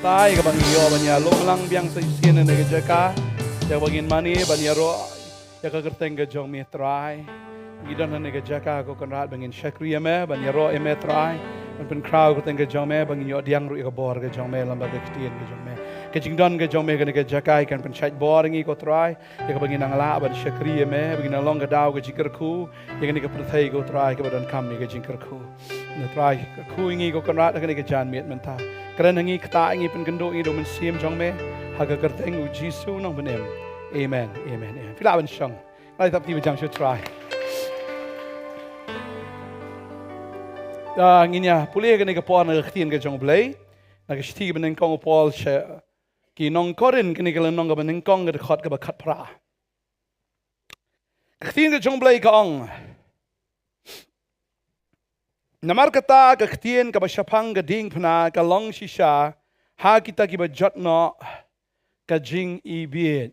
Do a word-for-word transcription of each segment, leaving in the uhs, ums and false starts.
Trai, kaba ngi ïoh ban ïa long lang biang sa shisien ha kane ka jaka, ïa kaba ngin mane ban ïaroh ïa ka kyrteng ka jong me Trai. Ngi don ha kane ka jaka ko Kynrad ba ngin shakri ïa me, ban ïaroh ïa me Trai, ban pynkhraw ka kyrteng ka jong me, ba ngin ïoh pdiang ruh ïa ka bor ka jong me lyngba ka ktien ka jong me. Ka jingdon ka jong me ha kane ka jaka kan pynshait bor ïa ngi ko Trai, ïa kaba ngin nang lah ban shakri ïa me, ba ngin nang long ka daw ka jingkyrkhu ïa kane ka pyrthei ko Trai, kaba donkam ïa ka jingkyrkhu. Ko Trai, kyrkhu ïa ngi ko Kynrad ha kane ka janmiet mynta. Kren ha ngi, ktah ïa ngi, pynkynduh ïa ngi da u Mynsiem jong me, ha ka kyrteng u Jisu u nongpynim. Amen. Amen. Amen. Phi lah ban shong. Ngi la ïa thap kti ba jam sha u Trai. Ah, ngin ïa pule ha kane ka por na ka ktien ka jong u Blei, na ka shithi kaba nyngkong u Paul sha ki nong Korinth, kane ka lynnong kaba nyngkong, ka dkhot kaba khatphra. Ka ktien ka jong u Blei ka ong: Namar kata ka ktien kaba shaphang ka diengphna ka long shisha ha kita kiba jot noh ka jingibieit.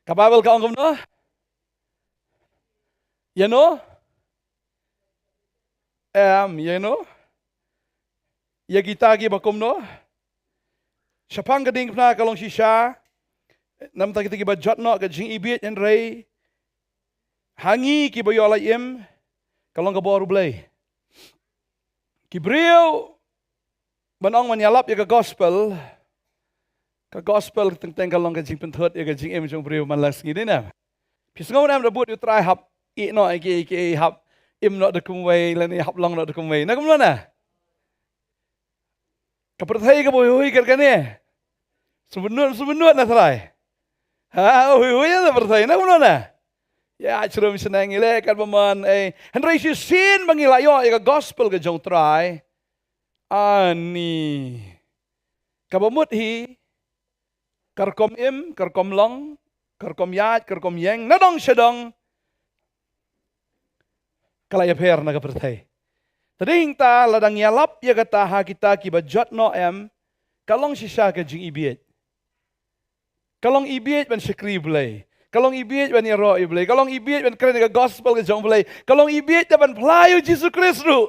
Ka Baibl ka ong kumno? Ïa no? Em, ïa no? Ïa kita kiba kumno? Shaphang ka diengphna ka long shisha, namar kita kiba jot noh ka jingibieit, hynrei ha ngi kiba ïoh lait im, ka long ka bor u Blei. Ki briew ban ong ban ïalap ïa ka gospel, ka gospel teng teng ka long ka jingpynthut ïa ka jingim jong u briew man la ka sngi, dei ne em? Phi sngew ne em, da bud ïa u Trai hap ïeh noh ïa ki, ïa ki, hap im noh da kumwei lane hap long noh da kumwei, na kumno na? Ka pyrthei kaba huihui kat kane. Sngewbha nud, sngewbha nud na Trai. Ha, huihui na pyrthei, na kumno na? Ïa, shlur shnong ngi leh kat ba mon, eh. Hynrei shisien ba ngi la ïoh ïa ka gospel ka jong u Trai, ani, kaba mut hi, ka rukom im, ka rukom long, ka rukom ïaid, ka rukom ïeng, na dong sha dong, ka la ïapher na ka pyrthei. Te dei hangta lada ngi ïalap ïa kata ha kita kiba jot noh, em, ka long shisha ka jingibieit. Ka long ibieit ban shakri Blei. Ka long ibieit ban ïaroh ïa Blei. Ka long ibieit ban kren ïa ka gospel ka jong Blei. Ka long ibieit te ban phla ïa u Jisu Khrist ruh.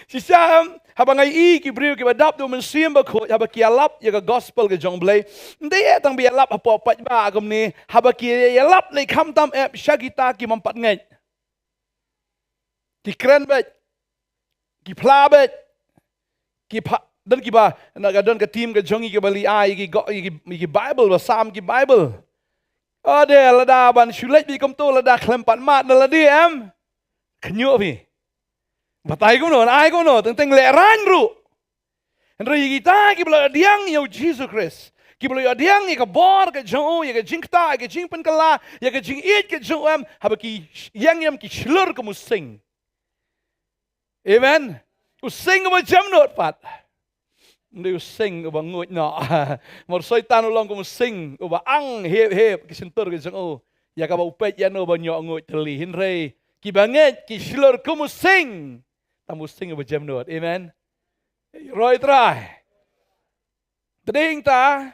Shisha, em, haba nga ïohi ki briew kiba dap da u Mynsiem Bakhuid, haba ki ïalap ïa ka gospel ka jong Blei, ym dei eh tang ba ïalap hapoh paidbah kumne, haba ki ïalap lei khamtam eh sha kita ki bym pat ngeit. Ki kren beit, ki phla beit, ki pha-, don kiba, na ka don ka team ka jong ngi kiba leit ai ïa ki go-, ïa ki, ïa ki Bible, ba sam ki Bible. Ade, lada ban shu leit beit kumto, lada khlem pat mad na lade, em, khynñiuh phi. Batai kumno, ai kumno, teng teng lehraiñ ruh. Hynrei ïa kita kiba la ïoh pdiang ïa u Jisu Khrist, kiba la ïoh pdiang ïa ka bor ka jong u, ïa ka jingktah, ïa ka jingpynkylla, ïa ka jingïeit ka jong u, em, haba ki ïeng, em, ki shlur kum u sing. Amen. U sing uba jemnud pat. Ym dei u sing uba nguid noh. Namar u Soitan u long kum u sing uba ang hep hep ki shyntur ki jong u, ïa kaba u peit ïano ba ñiuh nguid tylli. Hynrei kiba ngeit ki shlur kum u sing. Tang u sing uba jemnud. Amen. Ïaroh ïa u Trai. Te dei hangta,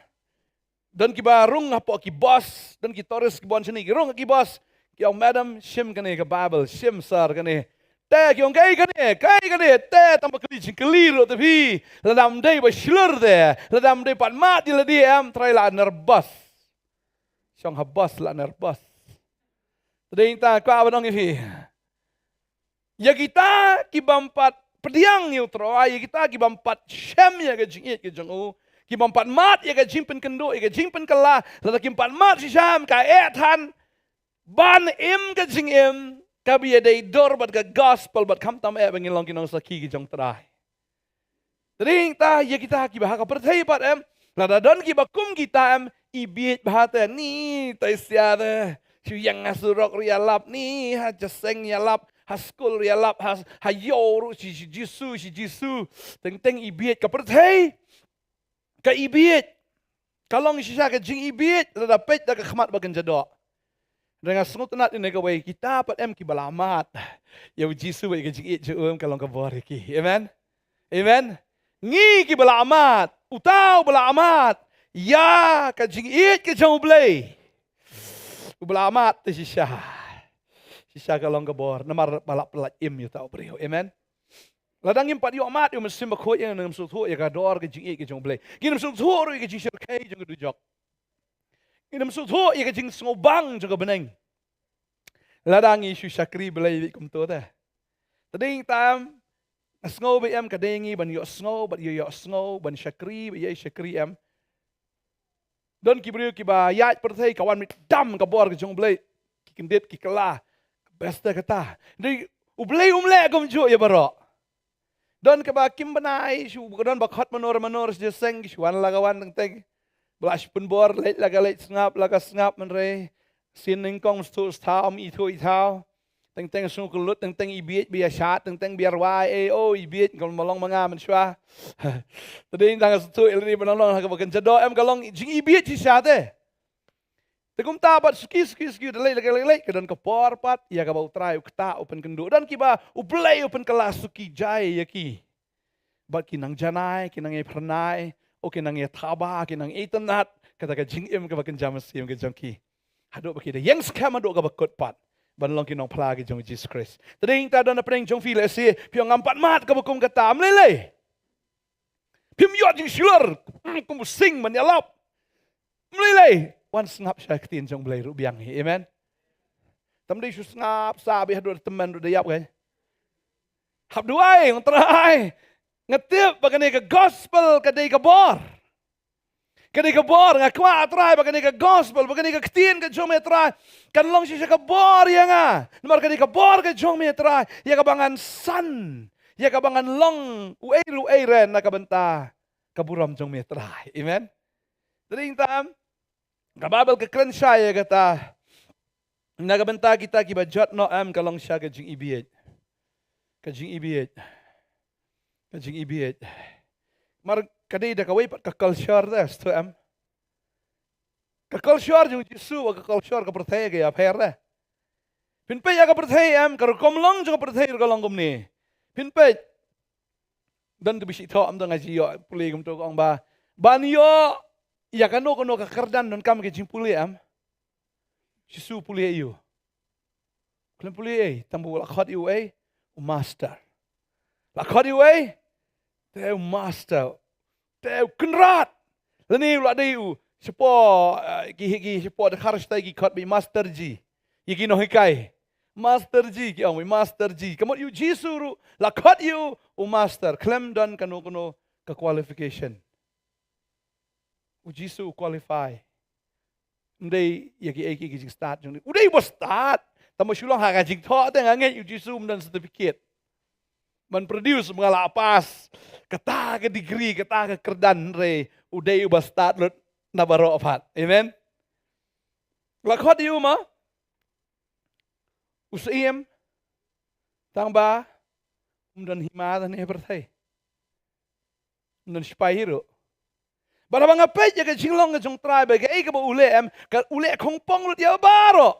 don kiba rung hapoh ki bus, don ki tourist kiba wan shane, ki rung ha ki bus, ki ong, "Madam, shim kane ka Bible, shim sir kane." Te ki ong, "Kaei kane, kaei kane?" Te tang ba kylli jingkylli ruh te phi. Lada ym dei ba shlur te, lada ym dei pat mad ïa lade, em, trai la nervous. Shong ha bus la nervous. Te dei hangta kwah ban ong ïa phi, ïa kita ki bym pat pdiang ïa u Trai, ïa kita ki bym pat shem ïa ka jingïeit ka jong u, ki bym pat mad ïa ka jingpynkynduh, ïa ka jingpynkylla, lada kim pat mad shisha, em, ka eh than ban im ka jingim kaba ïadei dur bad ka gospel, bad khamtam eh ba ngin long ki nongsakhi ki jong u Trai. Te dei hangta ïa kita kiba ha ka pyrthei pat, em, lada don kiba kum kita, em, ibieit bha te, ni tai sia te, shu ïeng ha surok ruh ïalap, ni ha jingïaseng ïalap, ha skul ruh ïalap, ha, ha ïew ruh shi, shi Jisu, shi Jisu. Teng teng ibieit. Ka pyrthei ka ibieit. Ka long shisha ka jingibieit lada peit da ka khmat ba kynja doh. Hynrei nga sngewtynnad ïa kane kawei, kita pat, em, kiba la mad ïa u Jisu bad ïa ka jingïeit jong u, em, ka long ka bor ïa ki. Amen. Amen. Ngi kiba la mad, uta uba la mad ïa ka jingïeit ka jong u Blei, uba la mad te shisha, shisha ka long ka bor, namar ba la pyllait im ïa uta u briew. Amen. Lada ngim pat ïoh mad ïa u Mynsiem Bakhuid, ngin ym sngewthuh ïa ka dor ka jingïeit ka jong U Blei. Ngin ym sngewthuh ruh ïa ka jingshyrkhei jong ka dujok. Ngin ym sngewthuh ïa ka jingsngewbang jong ka bneng lada ngi shu shakri Blei beit kumto te. Te dei tam, nga sngew beit em, ka dei ngi ban ïohsngew bad ïoh, ïohsngew, ban shakri bad ïa shakri em. Don ki briew kiba ïaid pyrthei, ka wan mih dam ka bor ka jong U Blei, ki kyndit, ki kylla. Best kata. Dei, U Blei um leh kumjuh ïa baroh. Don kaba kim bnai shuh, don ba khot manor manor sha seng, ki shu wan la ka wan teng teng. Ba la shu pynbor, leit la ka leit, sngap la ka sngap, hynrei sien nyngkong, sngewthuh sngewthuh, ym ithuh ithuh. Teng teng sngewkyllut, teng teng i bieit ba ïa shad, teng teng ba ïa rwai, eh, oh, i bieit, ka long ma nga mynshuwa. Te dei tang sngewthuh ïa lade ba nang long ha kaba kynja doh, em, ka long jing i bieit shisha te. Te kumta pat suki suki suki, da leit leit leit leit, ka don ka por pat ïa kaba U Trai u ktah, u pynkynduh. Don kiba U Blei u pynkylla suki jai ïa ki. Bad ki nang janai, ki nang ïa phyrnai, oh, ki nang ïa thaba, ki nang ïa itynnad, kata ka jingim kaba kynja mynsiem ka jong ki. Haduh ba ki da ïeng skhem haduh kaba kut pat ban long ki nongphla ki jong U Jisu Khrist. Te dei ta don hapdeng jong phi lehse phi ong ngam pat mad kaba kum kata, ym lei lei. Phim ïoh jingshlur kum u sing ban ïalap. Ym lei lei, wan sngap sha ka ktien jong U Blei ruh biang hi. Amen. Tam dei shu sngap sa beit haduh da tymmen ruh da ïap, kan? Hap duwai, ong Trai, nga tip ba kane ka gospel ka dei ka bor. Ka dei ka bor, nga kwah Trai ba kane ka gospel, ba kane ka ktien ka jong me Trai, kan long shisha ka bor ïa nga. Namar ka dei ka bor ka jong me Trai ïa kaba ngan san, ïa kaba ngan long uei ruh uei ruh na ka bynta ka burom jong me Trai. Amen. Te dei tam, ka Baibl ka kren shai ïa kata. Na ka bynta kita kiba jot noh, em, ka long sha ka jing i bieit. Ka jing i bieit. Ka jing i bieit. Mar ka dei da kawei pat ka culture te, sngewthuh, em. Ka culture jong U Jisu bad ka culture ka pyrthei ka ïapher te. Phin peit ïa ka pyrthei, em, ka rukom long jong ka pyrthei ruh ka long kumne. Phin peit. Don kaba shi thoh, em, don nga ju ïoh pule kumto, ka ong ba ban ïoh ïa kano kano ka kyrdan donkam ka jingpule, em. Jisu pule ïa u. Khlem pule ei, tang ba u la khot ïa u ei, u master. La khot ïa u ei, te u master. Te u kynrad. Lane u la dei u shapoh, eh, ki, ki shapoh dkhar shatai ki khot beit master ji. Ïa ki nonghikai. Master ji, ki ong beit master ji. Ka mut ïa u Jisu ruh la khot ïa u, u master. Khlem don kano kano ka qualification. U Jisu u qualify. Ym dei ïa kiei kiei ki jingstad jong u. U dei uba stad. Tang ba shu long ha ka jingthoh te nga ngeit u Jisu um don certificate ban produce ba nga la pass kata ka degree, kata ka kyrdan, hynrei u dei uba stad lut na baroh pat. Amen. La khot ïa u ma u syiem, tang ba um don hima te ne pyrthei. Ym don sipai hi ruh. Bad haba nga peit ïa ka jinglong ka jong Trai bad kaei kaba u leh, em, ka u leh khongpong lut ïa baroh.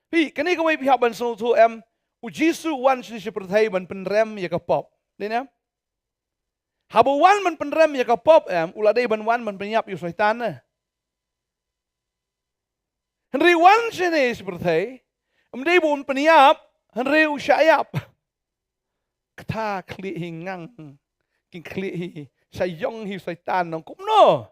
Phi, kane kawei phi hap ban sngewthuh, em, u Jisu u wan sha pyrthei ban pynrem ïa ka pop. Dei ne em? Haba u wan ban pynrem ïa ka pop, em, u la dei ban wan ban pynïap ïa u Soitan ne. Hynrei u wan shane sha pyrthei, ym dei ba un pynïap, hynrei u shah ïap. Kata khlieh hi ngang, kin khlieh hi, shah ïong hi u Soitan, nong kumno.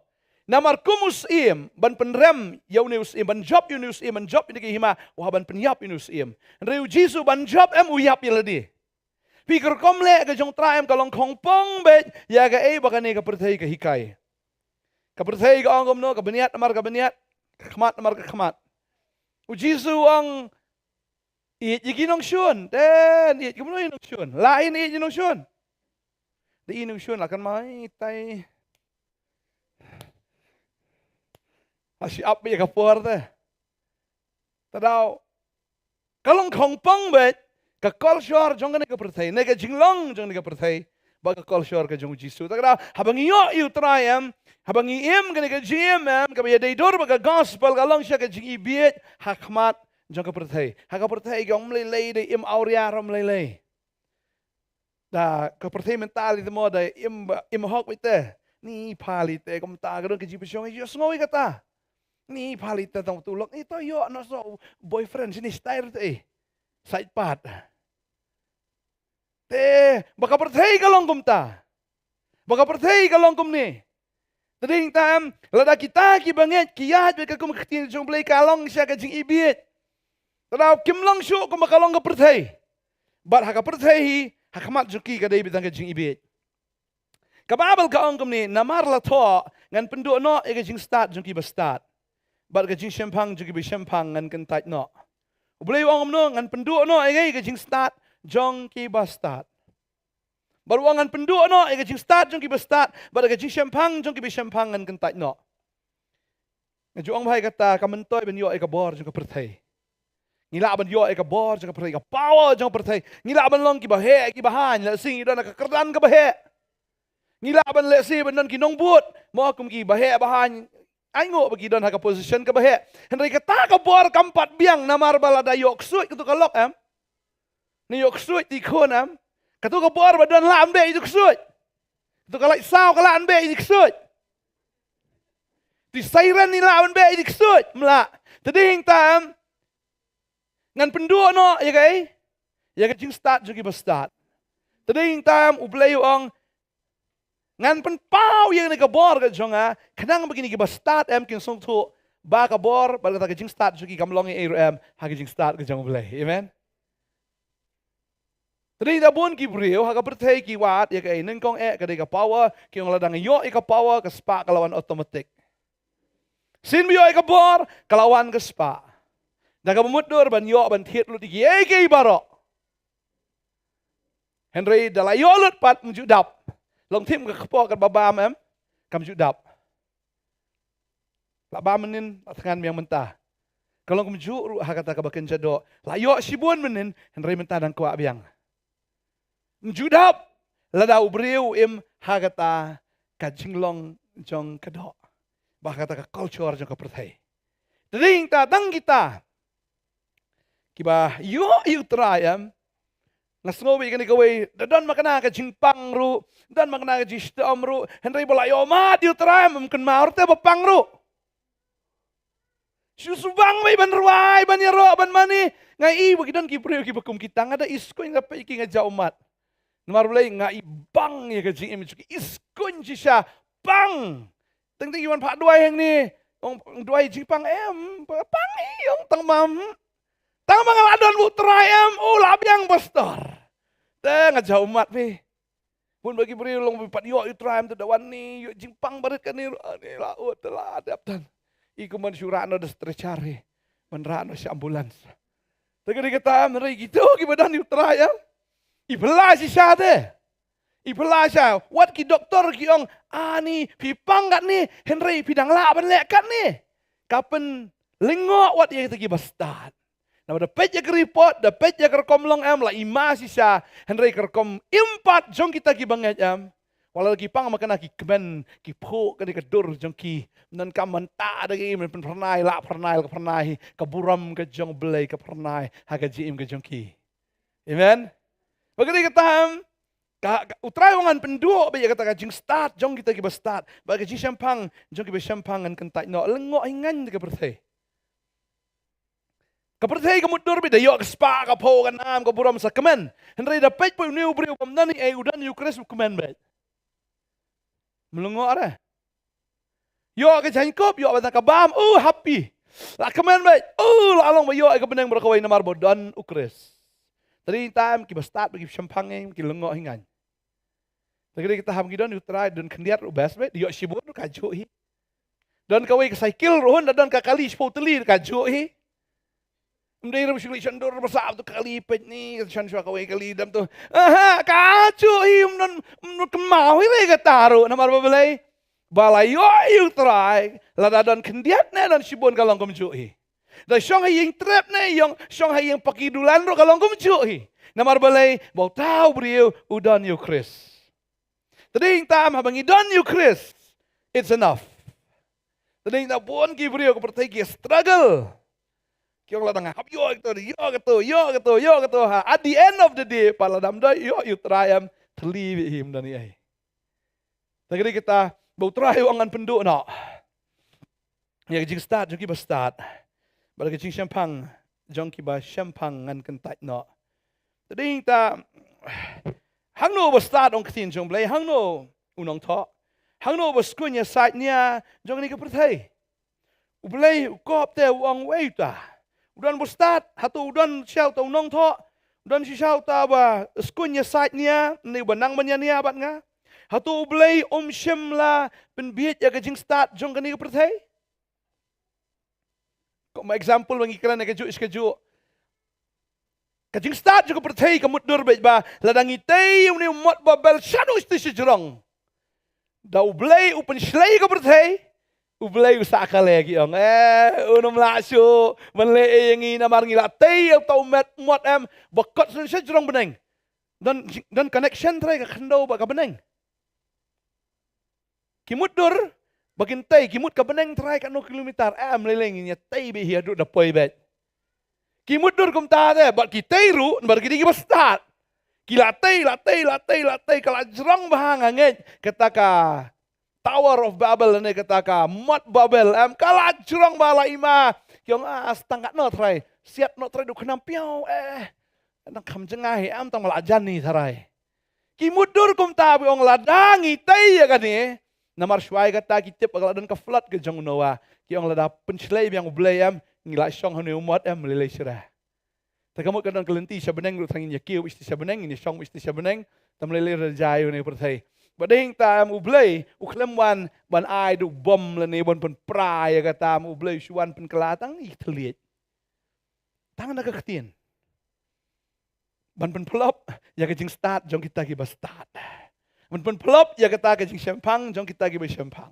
Namar kum u syiem, ban pynrem ïa une u syiem, ban jop ïa une u syiem, ban jop ïa une ka hima, u hap ban pynïap ïa une u syiem. Hynrei u Jisu ban jop, em, u ïap ïa lade. Phi, ka rukom leh ka jong Trai, em, ka long khongpong beit ïa kaei ba kane ka pyrthei ka hikai. Ka pyrthei ka ong kumno, ka bniat namar ka bniat, ka khmat namar ka khmat. U Jisu u ong, ïeit ïa ki nongshun, te ïeit kumno ïa ki nongshun. La ïeit ïa ki nongshun. Da ïeit ïa ki nongshun la kan mai tai. Ha shi ap ïa ka por te. Te daw ka long khongpong beit ka culture jong kane ka pyrthei, ne ka jinglong jong kane ka pyrthei, bad ka culture ka jong u Jisu. Te ka daw haba ngi ïoh ïa u Trai, em, haba ngi im kane ka jingim, em, kaba ïadei dur bad ka gospel, ka long shisha ka jing i bieit ha khmat jong ka pyrthei. Ha ka pyrthei ka ong ym lei lei, da im awria ruh ym lei lei. Da ka pyrthei mynta lei te mo, da im, im hok beit te. Ni pha lei te, kumta ka don ka jingpynshong, ïohsngew ïa kata. Ni pha lei te, tang tu lok, ni to ïoh noh sa boyfriend shane, style te. Sait pat. Te ba ka pyrthei ka long kumta. Ba ka pyrthei ka long kumne. Te dei hangta em, lada kita kiba ngeit ki ïaid bad ka kum ka ktien jong U Blei ka long shisha ka jingibit. Te da kim long shuh kumba ka long ka pyrthei. Bad ha ka pyrthei hi, ha khmat jong ki ka dei beit tang ka jingibit. Ka Baibl ka ong kumne, namar la thoh ngan pynduh noh ïa ka jingstad jong kiba stad, bad ka jingshemphang jong kiba shemphang ngan kyntait noh. U Blei u ong kumno, ngan pynduh noh ïa ka jingstad jong kiba stad. Bad u ong ngan pynduh noh ïa ka jingstad jong kiba stad, bad ka jingshemphang jong kiba shemphang ngan kyntait noh. Nga ju ong bha ïa kata, kam myntoi ban ïoh ïa ka bor jong ka pyrthei. Ngi lah ban ïoh ïa ka bor jong ka pyrthei, ka power jong ka pyrthei. Ngi lah ban long kiba heh, kiba haiñ, lehse ngi don ha ka kyrdan kaba heh. Ngi lah ban, lehse ban don ki nongbud, mo, kum kiba heh ba haiñ. Ai nguh ba ki don ha ka position kaba heh. Hynrei kata ka bor kam pat biang namar ba lada ïoh ksuid kato ka lok em. Ne ïoh ksuid te i khun em. Kato ka bor ba don lah ban beh ïa i ksuid. Kato ka light saw ka lah ban beh ïa i ksuid. Te i siren i lah ban beh ïa i ksuid. Em lah. Te dei hangta em, ngan pynduh noh ïa ka, ïa ka jingstad jong kiba stad. Te dei hangta em, U Blei u ong ngan pynpaw ïa kane ka bor ka jong nga, khnang ba kine kiba stad em kin sngewthuh ba ka bor bad kata ka jingstad jong ki kam long ei ei ruh em ha ka jingstad ka jong U Blei. Amen. Te dei da bun ki briew ha ka pyrthei ki wad ïa kaei, nyngkong eh ka dei ka power, ki ong lada nga ïoh ïa ka power, ka spah ka la wan automatic. Shisien ba ïoh ïa ka bor, ka la wan ka spah. Da kaba mutdur ban ïoh ban thied lut ïa kiei kiei baroh. Hynrei da la ïoh lut pat ym ju dap. Long thim ka kpoh katba bam em, kam ju dap. La bam mynnin, la thngan biang mynta. Ka long kumjuh ruh ha kata kaba kynja doh. La ïoh shibun mynnin, hynrei mynta dang kwah biang. Ym ju dap lada u briew u im ha kata ka jinglong jong ka doh, bad ha kata ka culture jong ka pyrthei. Te dei hangta tang kita kiba ïoh ïa U Trai em. Nga sngew beit kane kawei, da don ma kane ka jingpang ruh, don ma kane ka jingshitom ruh, hynrei ba la ïoh mad ïa U Trai em, ym kynmaw ruh te ba pang ruh. Shu shu bang beit ban rwai, ban ïaroh, ban mane. Nga i ba ki don ki briew kiba kum kita, nga da i skun, nga peit ki nga jaw ummat. Namar balei? Nga i bang ïa ka jingim jong ki, i skun shisha, pang. Teng teng i wan phah duwai hangne, ong duwai jingpang em, pang i, ong tang mam. Tang ma nga la don U Trai em, u la biang pastor. Te nga jaw ummat phi. Bun ba ki briew long ba pat ïoh U Trai em te da wan ne, ïoh jingpang barit kane ruh, ne la ut te la dep tan. I kum ban shu rah noh da stretcher hi, ban rah noh sha ambulance. Te ka dei kata em, hynrei kito kiba don U Trai em, i phylla shisha te. I phylla shisha, wat ki doktor ki ong, ani phi pang katne, hynrei phi dang lah ban leh katne. Ka pynlyngngoh wat ïa kita kiba stad. Namar da peit ïa ka report, da peit ïa ka rukom long em, la i ma shisha, hynrei ka rukom im pat jong kita kiba ngeit em. Wat la ki pang ma kane ki kmen, ki phuh kane ka dur jong ki. Ym donkam ban tah da ki, ban pynphyrnai, lah phyrnai, lah phyrnai, ka burom ka jong U Blei ka phyrnai ha ka jingim ka jong ki. Amen. Bad ka dei kata em, ka, ka, U Trai u ong ngan pynduh beit ïa kata ka jingstad jong kita kiba stad, bad ka jingshemphang jong kiba shemphang ngan kyntait noh, lyngngoh hi ngan da ka pyrthei. Ka pyrthei ka mutdur beit, da ïoh ka spah, ka phew, ka nam, ka burom sa kmen. Hynrei da peit poi une u briew bym don ei ei, u don ïa U Khrist, u kmen beit. Ym lyngngoh re. Ïoh ka jaiñkup, ïoh bad ka bam, u happy. La kmen beit, u la long ba ïoh ïa ka bneng baroh kawei namar ba don U Khrist. Te dei hangta em, kiba stad bad kiba shemphang em, ki lyngngoh hi ngan. Te ka dei kata, haba ngi don ïa U Trai, don khyndiat ruh best beit, ïoh shibun ruh kajuh hi. Don kawei ka cycle ruh, hun da don ka kali shiphew tylli ruh kajuh hi. Ym dei ruh shu leit shon dur ba sah tu kali, peit ni, shon shuwa kawei kali dam tu. Aha, kajuh hi, ym don, ym don kynmaw hi re kata ruh, namar ba balei? Ba la ïoh ïa U Trai, lada don khyndiat ne don shibun ka long kumjuh hi. Da shong ha ïing trep ne ïong, shong ha ïing paki dulan ruh ka long kumjuh hi. Namar balei? Ba uta u briew u don ïa U Khrist. Te dei hangta em, haba ngi don ïa U Khrist, it's enough. Te dei hangta bun ki briew ka pyrthei ki struggle. Ki ong lada nga hap ïoh kato, ïoh kato, ïoh kato, ïoh kato, ha. At the end of the day, pat lada ym don ïoh ïa U Trai em, thylli beit hi, ym don ei ei. Te ka dei kata, ba U Trai u ong ngan pynduh noh ïa ka jingstad jong kiba stad, bad ka jingshemphang jong kiba shemphang ngan kyntait noh. Te dei hangta, Hangno ba stad ong ktien jong Blei, hangno u nongthoh. Hangno ba skuin ïa sait nia jong kane ka pyrthei. U Blei u kop te u ong wei uta. U don ba stad, hato u don shisha uta u nongthoh. U don shisha uta ba skuin ïa sait nia, ne ba nang ban ïa nia bad nga. Hato U Blei um shym la pynbiej ïa ka jingstad jong kane ka pyrthei. Kum example ba ngi kren ïa kajuh shi kajuh. Ka jingstad jong ka pyrthei ka mutdur beit ba lada ngi tei ïa une u mot Babel shaduh shi shajrong. Da U Blei u pynshlei ka pyrthei, U Blei u sah kale ki ong. Eh, un ym lah shuh ban leh ei ïa ngi namar ngi la tei ïa uta u met mot em ba kot sha shajrong bneng. Don, don connection trai ka khyndew bad ka bneng. Ki mutdur ba kin tei, ki mut ka bneng trai katno kilometer, eh, em lei lei ngin ïa tei beit hi haduh da poi beit. Ki mutdur kumta te, bad ki tei ruh, namar ki dei kiba stad. Ki la tei, la tei, la tei, la tei, ka la jrong bha nga ngeit, kata ka Tower of Babel ne kata ka mot Babel, em, ka la jrong bha la i ma. Ki ong, ah, stang katno trai, siat noh trai da u khnam piaw, eh, nang kham jngai, em, tang ba la jan ni trai. Ki mutdur kumta ba ong lada ngi tei ïa kane. Namar shuwa ïa kata ki tip ba ka la don ka flood ka jong u Noah. Ki ong lada pynshlei biang U Blei em, ngi la shong ha une u mot em, lei lei shuh. Te ka mut ka don ka lynti sha bneng ruh tang ngin ïa kiew beit sha bneng, ngin ïa shong beit sha bneng. Te ym lei lei ruh jia ïa une u pyrthei. Bad dei hangta em U Blei u khlem wan ban ai da u bom lane ban pynpra ïa kata em, U Blei u shu wan pynkylla tang ïa ki thylliej. Tang na ka ktien. Ban pynphlop ïa ka jingstad jong kita kiba stad. Ban pynphlop ïa kata ka jingshemphang jong kita kiba shemphang.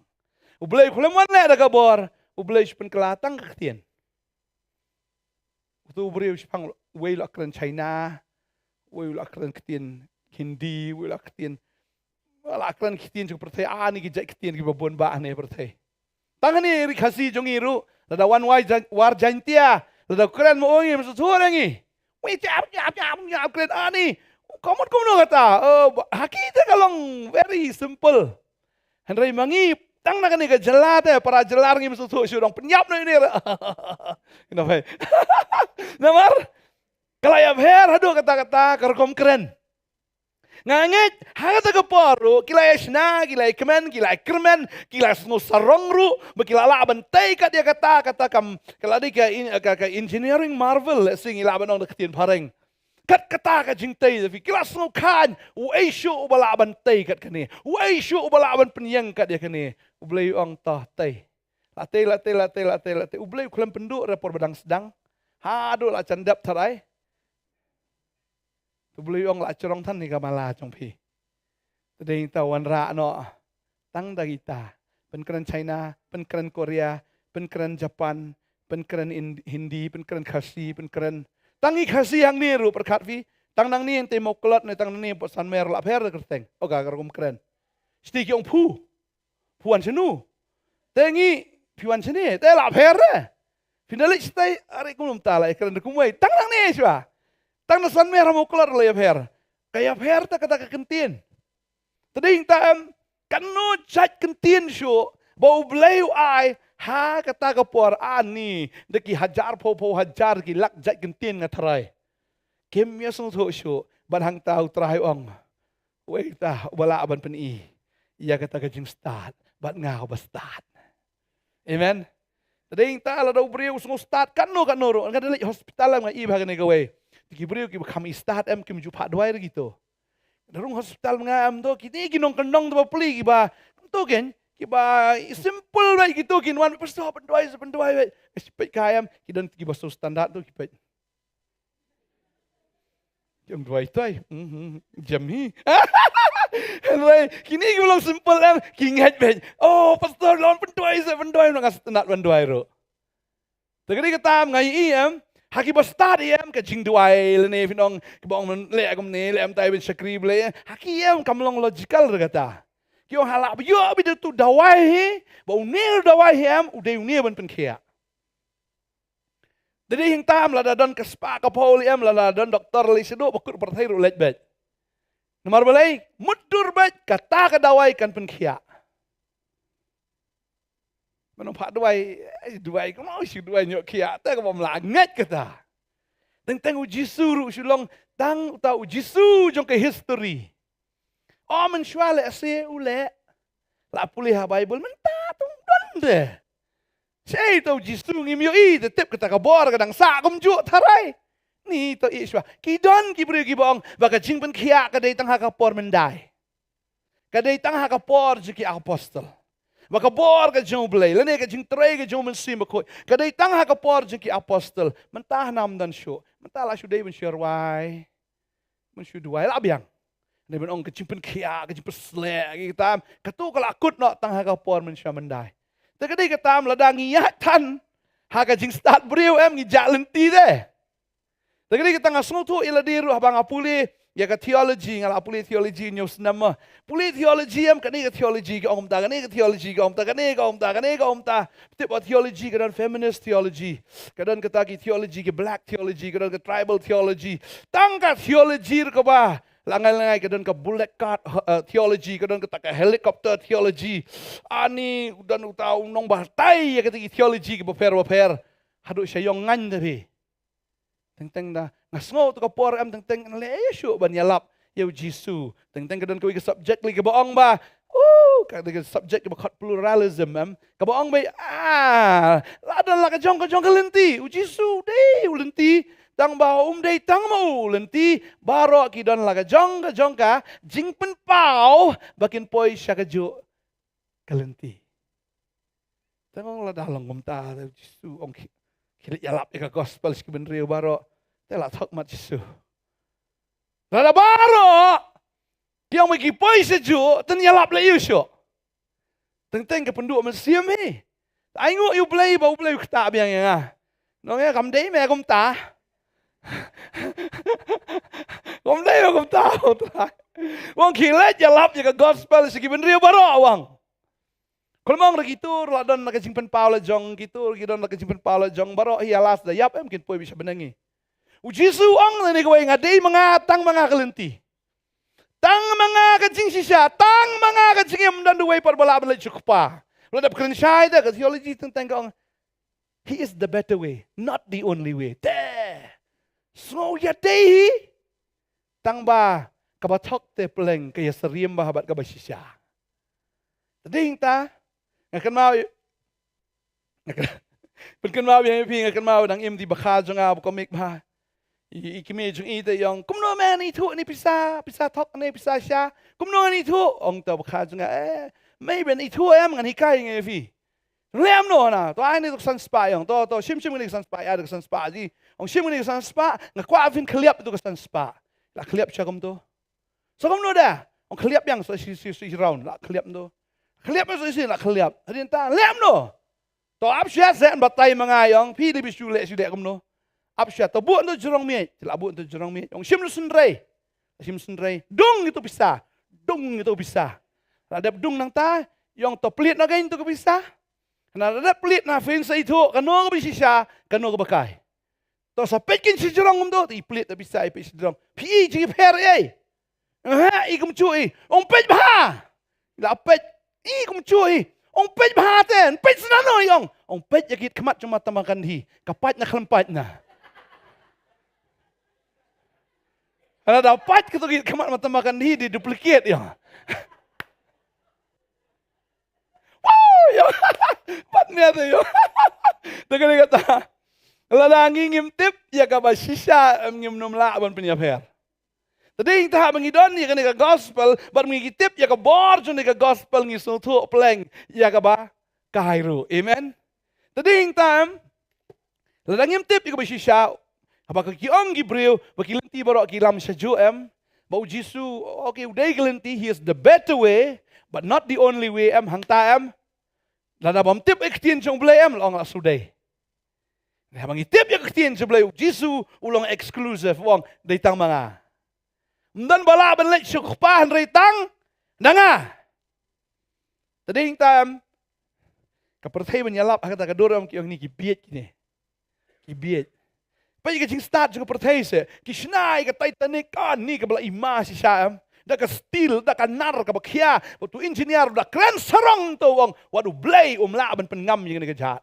U Blei u khlem wan leh da ka bor, U Blei u shu pynkylla tang ka ktien. Uto u briew u shemphang, wei u la kren China, wei u la kren ktien Hindi, wei u la ktien Ba la kren ktien jong pyrthei, ani ki jait ktien kiba bun ba hangne pyrthei. Tang hangne ri Khasi jong ngi ruh, lada wan wai jan-, war Jaintia, lada kren mo ong ngi, mesti thuh ngi. Wei jap, jap, jap, jap, kren ani. Ka mut kumno kata, eh, ba-, ha ki te ka long very simple. Hynrei ma ngi, tang na kane ka jylla te, para jylla ngi mesti thuh shu dang pynïap noh ine. Namar, ka la ïapher haduh katta katta, ka rukom kren. Nga ngeit, ha kata ka por ruh, ki la ïa shna, ki la ïa kmen, ki la ïa kyrmen, ki la sngew sarong ruh, ba ki la lah ban tei kat ïa kata, kata kam, ka la dei ka in-, ka, ka engineering marvel, lehse ngi lah ban ong da ka ktien phareng. Kat kata ka jingtei, da phi, ki la sngew khlaiñ, uei shuh uba lah ban tei kat kane, uei shuh uba lah ban pynïeng kat ïa kane, U Blei u ong to tei. La tei, la tei, la tei, la tei, la tei, U Blei u khlem pynduh re por ba dang sdang, haduh la jan dep tharai. To U Blei u ong la jrong than ïa ka mala jong phi. Te dei ta wanrah noh. Tang da kita. Pynkren China, pynkren Korea, pynkren Japan, pynkren In-, Hindi, pynkren Khasi, pynkren. Tang i Khasi hangne ruh pyrkhat phi. Tang nangne te Mawklod ne tang nangne Port Sanmer la pher da kyrteng. Oka ka rukom kren. Shti ki ong phu. Phi wan shano? Te ngi, phi wan shane? Te la pher re. Phi na leit shatai, are kum lum ta la ïa kren da kumwei. Tang nangne shuwa. Tang na Sanmer ha Mawklod la ïapher. Ka ïapher ta kata ka kyntien. Te dei ta em, kano jait kyntien shuh, ba U Blei u ai, ha kata ka por ani, da ki hajar phew phew hajar ki lak jait kyntien nga tharai. Kim ïa sngewthuh shuh, bad hangta U Trai u ong. Uei ta, uba lah ban pyni ïa kata ka jingstad, bad nga uba stad. Amen. Te dei ta lada u briew u sngew stad, katno katno ruh, nga da leit hospital em nga ïohi ba ha kane kawei. Te ki briew kiba kham ïohi stad em kim ju phah duwai re kito. Da rung hospital nga em to, kine ki nongkyndong te bapli kiba, to ken, kiba simple beit kito kin wan, pastor pynduwai, pynduwai beit. Ka shi peit ka em, ki don kiba shu standard to ki peit. Jam duwai tai. Mhm. Jam hi. Hynrei, kine ki long simple em, ki ngeit beit. Oh, pastor long pynduwai, sa pynduwai, nang asnat pynduwai ruh. Te kane ka tam nga ïohi em, ha kiba stad em, ka jingduwai lane phi nong, kiba ong men leh kumne, leh em tai ban shakri Blei, ha ki em kam long logical re kata. Ki ong ha la ba ïoh beit da tu dawai hi, ba une dawai hi em, u dei une ban pynkhiah. Te dei hangta em lada don ka spah ka phew lei em lada don doktor lei shaduh ba kut pyrthei ruh leit beit. Namar balei mutdur beit kata ka dawai kan pynkhiah. Mano phah dawai, eh, dawai kumno shi dawai ñiuh khiah te ka bym lah ngeit kata. Teng teng u Jisu ruh shu long tang uta u Jisu jong ka history. O, mynshuwa lehse u leh, la pule ha Bible, mynta tang don de. Sei to Jisu ngim ïohi, te tip kata ka bor ka dang sah kumjuh tharai. Ni to i shuwa. Ki don ki briew kiba ong ba ka jingpynkhiah ka dei tang ha ka por myndai. Ka dei tang ha ka por jong ki apostol. Ba ka bor ka jong U Blei, lane ka jingtrei ka jong u Mynsiem Bakhuid, ka dei tang ha ka por jong ki apostol. Mynta hangne ym don shuh. Mynta la shu dei ban shu rwai, ban shu duwai la biang. Dei ban ong ka jingpynkhiah, ka jingpynshlur, ki tam. Katu ka la kut noh tang ha ka por mynshuwa myndai. Te ka dei ka tam, lada ngi ïaid than ha ka jingstad briew, em, ngi jah lynti de. Te ka dei ka tam, nga sngewthuh ïa lade ruh haba nga pule ïa ka theology, nga la pule theology hynñiew snem ma. Pule theology, em, kane ka theology ka ong kumta, kane ka theology ka ong kumta, kane ka ong kumta, kane ka ong kumta. Tip ba theology ka don feminist theology, ka don kata ki theology ki black theology, ka don ka tribal theology. Tang ka theology ruh kaba la ngai la ngai, ka don ka bullet card, uh, theology, ka don kata ka helicopter theology. Ani don uta u nongbatai ïa kata ki theology kiba pher ba pher. Haduh sha ïong ngan da phi. Teng teng da nga sngew tu ka por, em, teng teng leh ïa shuh ban ïalap ïa u Jisu. Teng teng ka don kawei ka subject lei kaba ong ba, uh, ka dei ka subject kaba khot pluralism, em, kaba ong ba, ah, la don la ka jong ka jong ka lynti. U Jisu dei u lynti. Tang ba um dei tang ma u lynti, baroh ki don la ka jong ka jong ka jingpynpaw ba kin poi sha kajuh ka lynti. Tang ong lada long kumta, te Jisu ong ki, ki leit ïalap ïa ka gospel sha ki bynriew baroh, te la thok mat Jisu. Lada baroh ki ong ba ki poi sha juh, te ïalap leh ïa u shuh. Teng teng ka pynduh mynsiem hi. Ai nguh ïa U Blei ba U Blei u ktah biang ïa nga. Nong ïa kam dei me kumta. Kam dei me kumta. Wang ki leit ïalap ïa ka gospel sha ki bynriew baroh wang. Khlem ong ruh ki tur la don la ka jingpynpaw la jong, ki tur ki don la ka jingpynpaw la jong, baroh hi alas da ïap, em, kin poi beit sha bneng hi. U Jisu ong lane kawei, nga dei ma nga, tang ma nga ka lynti. Tang ma nga ka jingshisha, tang ma nga ka jingim, ym don duwei pat ba lah ban leit sha u Kpa. La dep kren shai da ka theology teng teng ka ong, he is the better way, not the only way. Te sngew ïa dei hi. Tang ba kaba thok te pleng, ka ïasyriem bha bad kaba shisha. Te dei hangta nga kynmaw, nga kyn-, pynkynmaw biang ïa phi, nga kynmaw dang im, i bakha jong nga ba komik bha, i, i kmie jong i te i ong, kumno me ngan ithuh ne pisa, pisa thok ne pisa sha? Kumno ngan ithuh? Ong te bakha jong nga, eh, mei ban ithuh em, ngan hikai ïa phi. Leh kumno na, to ai ne to ka san spah, i ong, to, to, shim, shim ne ka san spah, ai ne ka san spah ji. Ong shim ne ka san spah, nga kwah phin khylliap to ka san spah. La khylliap sha kumto. Sa kumno da? Ong khylliap biang sa shi, shi, shi round, la khylliap kumto. Khylliap biang sa shi, la khylliap. Hadien ta, leh kumno? To ap shuwa, sa batai ma nga, i ong, phi dei ba shu leh, shu leh kumno. Ap shuwa, to buh to jrong miej, la buh to jrong miej. Ong shim to synrei. Shim synrei. Dung ïa to pisa. Dung ïa to pisa. La dep dung nangta, i ong to plie noh kein to ka pisa. Na la dep plie na phin sa ithuh kano kaba shisha, kano kaba kai. To sa peit kein shi jrong kumto, to i plie to pisa, i peit shi jrong. Phi i jingpher ei? Aha, i kumjuh i. Ong peit bha. La peit, i kumjuh i. Ong peit bha te, peit sna no i ong. Ong peit ïa ki khmat jong Mahatma Gandhi. Ka pait na khlem pait na. Lada pait kato ki khmat Mahatma Gandhi, dei duplicate ïa. Wow, ïa. Pat nia te ïa. Te kane kata, lada ngi ngim tip ïa kaba shisha, em, ngim nym lah ban pynïapher. Te dei hangta ba ngi don ïa kane ka gospel, bad ngi tip ïa ka bor jong kane ka gospel, ngi sngewthuh pleng ïa kaba kai ruh. Amen. Te dei hangta, em, lada ngim tip ïa kaba shisha, haba ki ong ki briew ba ki lynti baroh ki lam sha juh, em, ba u Jisu, okay, u dei ka lynti, he is the better way, but not the only way, em, hangta, em. Lada bym tip ïa ka ktien jong U Blei, em, la ong la shu dei. Haba ngi tip ïa ka ktien jong U Blei, u Jisu u long exclusive, u ong dei tang ma nga. Ym don ba lah ban leit sha u Kpa hynrei tang na nga. Te dei hangta, em, ka pyrthei ban ïalap ha kata ka dur, em, ki ong ni ki bieit kine. Ki bieit. Peit ïa ka jingstad jong ka pyrthei se, ki shna ïa ka Titanic, kane kaba la i ma shisha, em. Da ka steel, da ka nar kaba khia, bad uto u engineer u da kren sarong, to u ong, wat U Blei um lah ban pynngam ïa kane ka jahaj.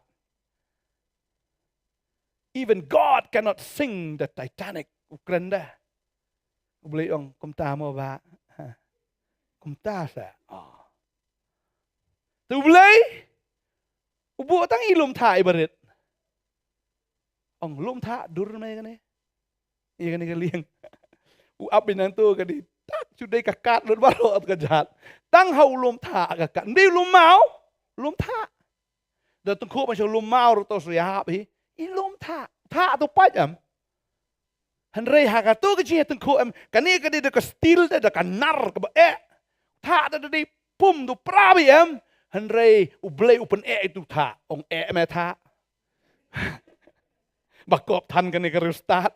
Even God cannot sink the Titanic. U kren da. U Blei ong kumta mo ba. Ha. Kumta sa. Oh. Tu U Blei. U buh tang i lum thah i barit. Ong lum thah dur me kane. Ïa kane ka lieng. U ap binang tu ka di. Tak shu dei ka kat lut baroh ka jat. Tang ha u lum thah ka kat. Ndi lum maw. Lum thah. Da tengkhuh ban shu lum maw ruh to shu ïa hap hi. I lum thah. Thah tu pait em. Hynrei ha ka tu ka jingïatengkhuh em. Kane ka dei da ka stil da, da ka nar kaba eh. Thah da, da dei pum tu pra bha em. Hynrei U Blei u pyneh ïa tu thah. Ong eh me thah. Ba kop than kane ka riewstad.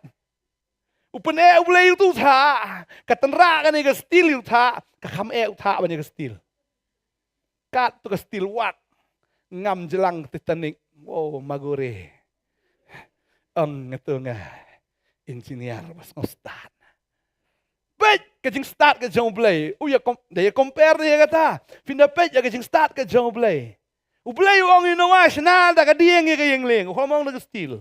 U pyneh U Blei ïa tu thah. Ka tynrah kane ka stil ïa tu thah. Ka kham eh u thah ban ïa ka stil. Kat tu ka stil wak. Ngam jlang Titanic. Wow, magore. Ong nga tu nga engineer ba sngewstad. Peit ka jingstad ka jong U Blei. U ïa kom-, da ïa compare da ïa kata. Phin da peit ïa ka jingstad ka jong U Blei. U Blei u ong ïa u Noah shna da ka dieng ïa ka ïing lieng. U ong da ka stil.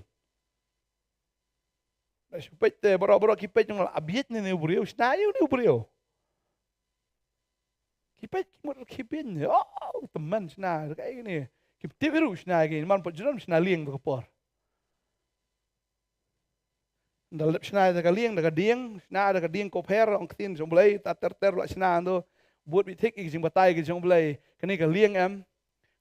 Da shu peit te baroh baroh ki peit jong la abiet ne ne u briew shna ïa u ne u briew. Ki peit ki mut ki peit ne. Oh, temen shna da ka ïing ne. Ki tip ïa u shna ïa ka ïing man pat jrong shna lieng da ka por. Da lep shna da ka lieng, da ka dieng, shna da ka dieng ko pher, ong ktien jong Blei, ta ter ter la shna ndo. Bud bi thik i jingbatai ki jong Blei. Kane ka lieng em.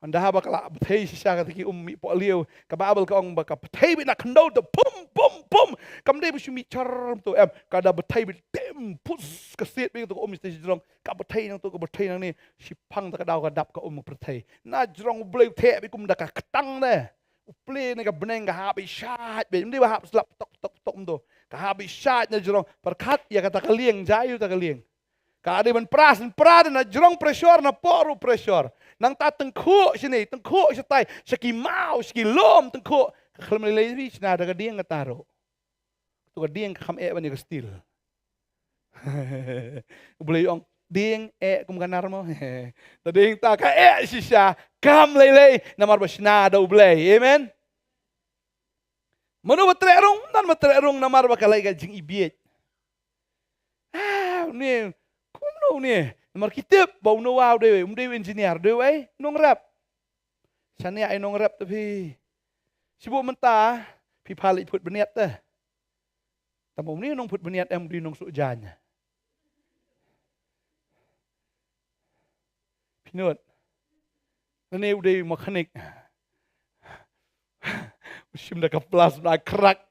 Ynda haba ka la bthei shisha kata ki um mih poh lieu. Ka Baibl ka ong ba ka bthei beit na khyndew da pum, pum, pum. Kam dei ba shu mih char to em. Ka da bthei beit tem pus ka siat beit to ka um shisha jrong. Ka bthei nangto ka bthei nangne. Shiphang ta ka daw ka dap ka um ka bthei. Na jrong Blei theh beit kum da ka ktang de. U plie ne ka bneng ka hap i shait beit. Ym dei ba hap slap tok, tok, tok to. Ka hap i shait na jrong. Pyrkhat ïa kata ka lieng, jai ïa kata ka lieng. Ka dei ban pras, ban pras na jrong pressure, na poh ruh pressure. Nangta tengkhuh shane, tengkhuh shatai, sha ki maw, sha ki lum, tengkhuh. Ka khlem lei lei shna da ka dieng kata ruh. Tu ka dieng ka kham eh ban ïa ka stil. U Blei ong, dieng eh kum ka nar mo. Ta dieng ta ka eh shisha, kam lei lei, namar ba shna da U Blei. Amen. Mano ba treh rung, nan ba treh rung, namar ba ka lei ka jingibiej. Ah, une, kumno une, namar ki tip ba u Noah u dei, um dei u engineer, dei u ei, nongrep. Shane ai nongrep te phi. Shibun mynta, phi pha leit phut bniat te. Tang ba une nongphut bniat em dei nongsuh jaiñ. Phi nud. Lane u dei mechanic. U shim da ka plus na crack.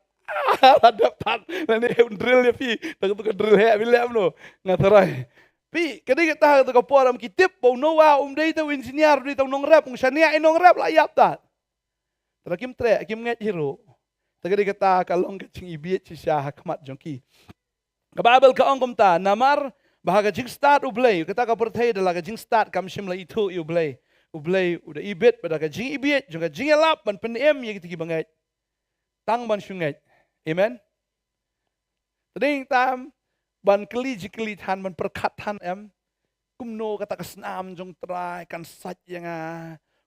La dep pat. Lane u drill ïa phi. Da ka tu ka drill heh phi leh mano. Nga tharai. Phi, ka dei kata ha ka tu ka por em ki tip ba u Noah um dei ta u engineer, u dei ta u nongrep, u shaniah ïa nongrep la ïap ta. Te la kim treh, kim ngeit hi ruh. Te ka dei kata ka long ka jingibiej shisha ha khmat jong ki. Ka Baibl ka ong kumta, namar ba ha ka jingstad U Blei, kata ka pyrthei da la ka jingstad kam shym la ithuh ïa U Blei. U Blei u da ibit ba da ka jingibiej jong ka jingïalap ban pynim ïa kita ki bangeit. Tang ban shu ngeit. Amen. Te dei tam ban kylli jingkylli than, ban pyrkhat than em. Kumno kata ka snam jong Trai kan sait ïa nga.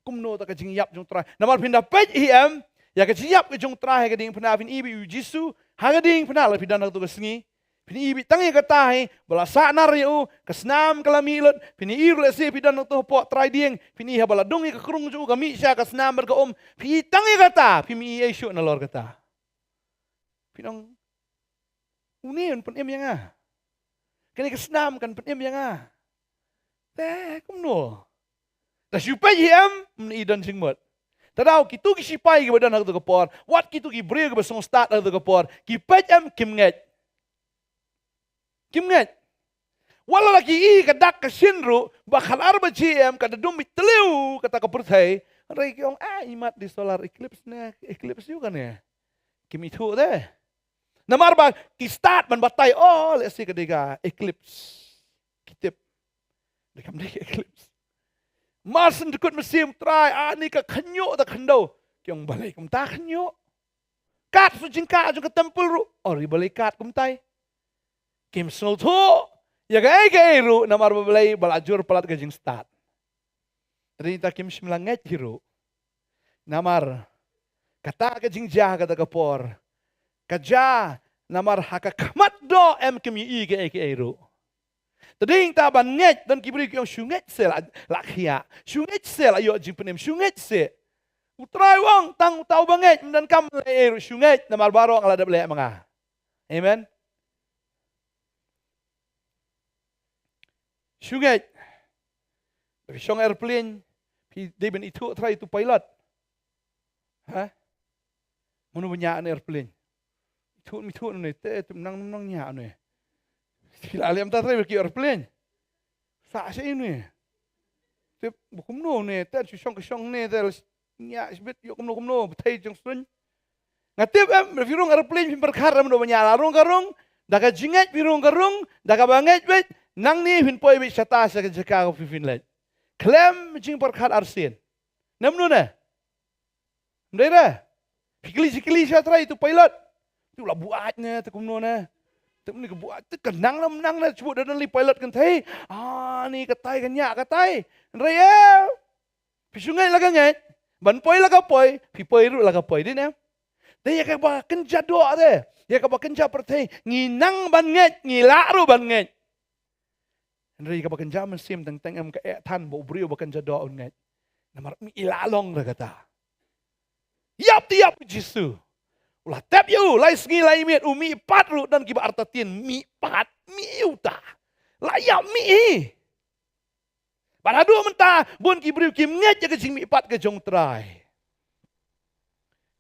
Kumno kata ka jingïap jong Trai. Namar phin da peit hi em, ïa ka jingïap ka jong Trai ha ka diengphna, phin i ba u Jisu ha ka diengphna, la phi don ha kato ka sngi. Phin i ba tang ïa kata hi ba la sah nar ïa u, ka snam ka la mih lut. Phin i ruh lehse phi don ha kato hapoh trai dieng, phin i haba la dung ïa ka krung jong u ka mih sha ka snam bad ka um. Phin i tang ïa kata, phim i ei shuh nalor kata. Phin ong, une un pynim ïa nga. Kane ka snam kan pynim ïa nga. Te kumno? Da shu peit hi em, ym i don jingmut. Te daw kito ki sipai kiba don ha kato ka por, wat kito ki briew kiba sngewstad ha kato ka por, ki peit em, kim ngeit. Kim ngeit. Wat la ki i ka dak ka shin ruh ba khatar baje em ka da dum beit tliw kata ka pyrthei. Hynrei ki ong, ah, imat dei solar eclipse ne, eclipse ïa kane. Kim ithuh de. Namar ba ki stad ban batai, oh, lehse ka dei ka eclipse. Ki tip. Dei kam dei ka eclipse. Mar shen dkut mynsiem Trai, ah, ni ka khynñiuh da khyndew. Ki ong balei kumta khynñiuh. Kat shu jingkah jong ka temple ruh. Oh, ri balei kat kumtai. Kim sngewthuh ïa kaei kaei ruh namar ba balei ba la jur palat ka jingstad. Te dei ta kim shym la ngeit hi ruh. Namar Kata ka jingjia kata ka por ka jia namar ha ka khmat doh em kim ïohi kaei kaei ruh. Te dei ta ban ngeit, don ki briew ki ong shu ngeit seh la, la khiah. Shu ngeit seh la ïoh jingpynim, shu ngeit seh. U Trai u ong tang uta uba ngeit, ym donkam leh ei ruh, shu ngeit namar baroh nga la dep leh ma nga. Amen. Shu ngeit. Phi shong airplane, phi dei ban ithuh trai tu pilot. Ha? Mano ba ñiah ne airplane? Ithuh, ithuh ne te, te nang nang ñiah ne. Phi la lem ta trai ba ki airplane. Sa sa ne. Te ba kumno ne, te shu shong ka shong ne, te ñiah shibit ïoh kumno kumno, ba thei jong sun. Nga tip em, phi rung airplane phi pyrkhat em, mano ba ñiah, la rung ka rung, da ka jingngeit phi rung ka rung, da kaba ngeit beit, nangne phin poi beit shata sha ka jaka ka phi phin leit. Khlem jingpyrkhat arsien. Ne mano ne? Ym dei re? Phi kylli shi kylli sha trai tu pilot. Tu la buaid ne, tu kumno ne? Tu mne ka buaid, tu ka nang ne ym nang ne, shu da don li pilot kynthei. Ah, ni katai ka ñiah katai. Hynrei eh, phi shu ngeit la ka ngeit, ban poi la ka poi, phi poi ruh la ka poi, dei ne? Te ïa kaba kynja doh te, ïa kaba kynja pyrthei, ngi nang ban ngeit, ngi lah ruh ban ngeit. Hynrei kaba kynja mynsiem teng teng em, ka eh than ba u briew ba kynja doh un ngeit. Namar mih la long re kata. Ïap te ïap u Jisu. U la tep ïa u, lai sngi lai miet, u mih pat ruh, don kiba artatien, mih pat, mih uta. La ïap mih hi. Bad haduh mynta bun ki briew kim ngeit ïa ka jingmih pat ka jong u Trai.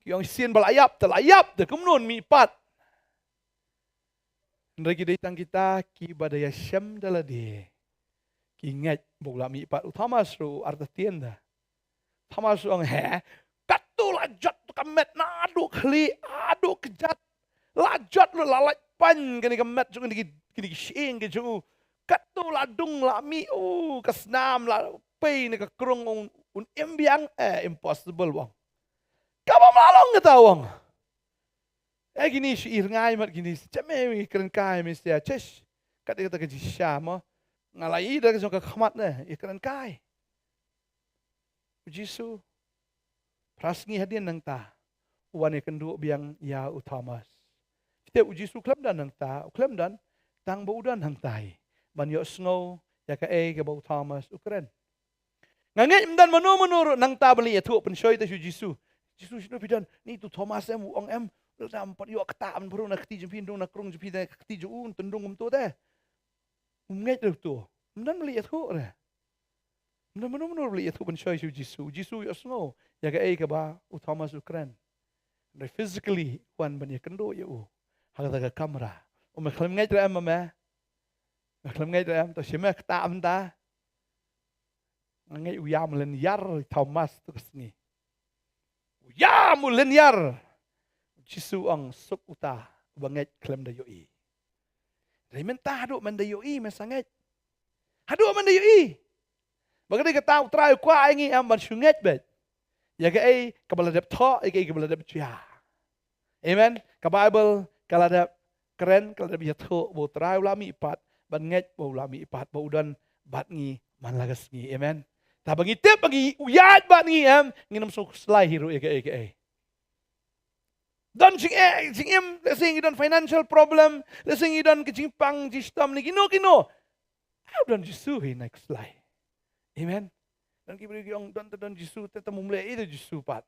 Ki ong shisien ba la ïap te, la ïap te, kumno un mih pat? Hynrei ki dei tang kita kiba da ïashem da lade ki ngeit ba u la mih pat. U Thomas ruh u artatien da. Thomas ruh u ong, he, katto la jot ka met naduh khlieh haduh kjat. La jot ruh, la lait pan kane ka met jong kine ki, kine ki shyieng ki jong u. Katto la dung la mih, u, ka snam la pei ne ka krung, un, un im biang, eh, impossible, u ong. Kaba ym lah long kata, u ong. Eh, kine shi i rngai mat kine, sha me, i kren kai me sia, chesh. Kat kata ka jisha mo. Nga la i da ka jong ka khmat ne, i kren kai. U Jisu, phra sngi hadien nangta, u wan ïakynduh biang ïa u Thomas. Te u Jisu khlem don nangta, u khlem don, tang ba u don hangtai. Ban ïohsngew ïa kaei kaba u Thomas u kren. Nga ngeit ym don mano mano ruh nangta ban leit ïathuh pynshoi te sha u Jisu. Jisu, shano phi don? Ni tu Thomas em, u ong em, lada ym pat ïoh kata ban pynrung na kti jong phi, na krung jong phi, na kti jong u, tynrung kumto te. Um ngeit ruh to. Ym don ban leit ïathuh re. Ym don mano mano ruh ban leit ïathuh pynshoi sha u Jisu. U Jisu u ïohsngew ïa kaei kaba u Thomas u kren. Hynrei physically u wan ban ïakynduh ïa u ha kata ka kamra. U ong, me khlem ngeit re em, me? Me khlem ngeit re em? To shim me kata mynta. Nga ngeit u ïam lynñiar Thomas tu ka sngi. U ïam u lynñiar. U Jisu u ong, suk uta uba ngeit khlem da ïohi. Hynrei mynta haduh men da ïohi men sa ngeit. Haduh men da ïohi. Ba ka dei kata u Trai u kwah ïa ngi em ban shu ngeit beit ïa kaei kaba la dep thoh, ïa kaei kaba la dep jia. Amen. Ka Baibl ka la dep kren, ka la dep ïathuh ba u Trai u la mih pat, ban ngeit ba u la mih pat, ba u don bad ngi man la ka sngi. Amen. Te ba ngi tip ba ngi, u ïaid bad ngi em, ngin ym sngewkhuslai hi ruh ïa kaei kaei. Don jingeh, jingim, lehse ngi don financial problem, lehse ngi don ka jingpang jingshitom ne kino kino. Aw, don Jisu hi, nai khuslai. Amen. Don ki briew ki ong don te don Jisu te, te mum leh ei te Jisu pat.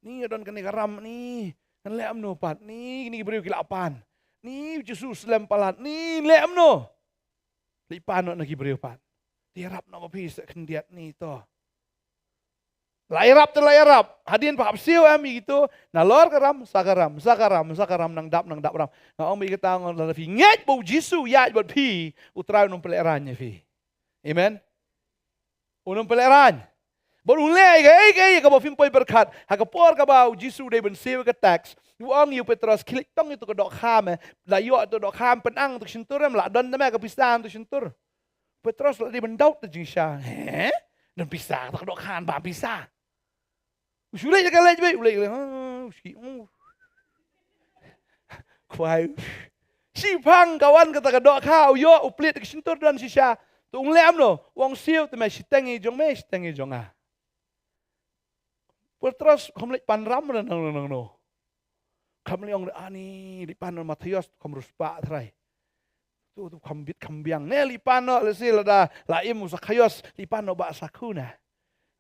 Ni don kane ka ram ni, ngan leh kumno pat ni, kine ki briew ki la pan. Ni Jisu slem palat ni, leh kumno? Leit pan noh na ki briew pat. Te ïarap noh ma phi sa khyndiat ni to. La ïarap te la ïarap. Hadien pat hap siew em ïa kito. Nalor ka ram, sa ka ram, sa ka ram, sa ka ram, nang dap, nang dap ram. Nga ong ba ïa kata, nga ong lada phi ngeit ba u Jisu u ïaid bad phi, u Trai un ym pynlehraiñ ïa phi. Amen. Un ym pynlehraiñ. Bad un leh ïa kaei kaei kaba phim poi pyrkhat. Ha ka por kaba u Jisu u dei ban siew ïa ka tax, u ong ïa u Petros, khie leit tong ïa tu ka dohkha me. La ïoh tu ka dohkha me, pynang tu ka shyntur em, la don te me ka pisa tu ka shyntur. Petros la dei ban doubt te jingshisha. He? Don pisa, ta ka dohkha ba pisa. U shu leit ka leit beit, u leit ka leit. Ah, u shi, uh. Kwai. Shipang ka wan kata ka dohkha, u ïoh, u plied ka shyntur don shisha. To un leh kumno, u ong siew te me shiteng ïa jong me, shiteng ïa jong nga. Petros kham leit pan ram na nang nang no. Kham leit ong ani leit pan Mathaios kham riewspah trai. Tu tu kham bit kham biang ne leit pan no lesi lada la im u Sakhaios leit pan no ba sakhu na.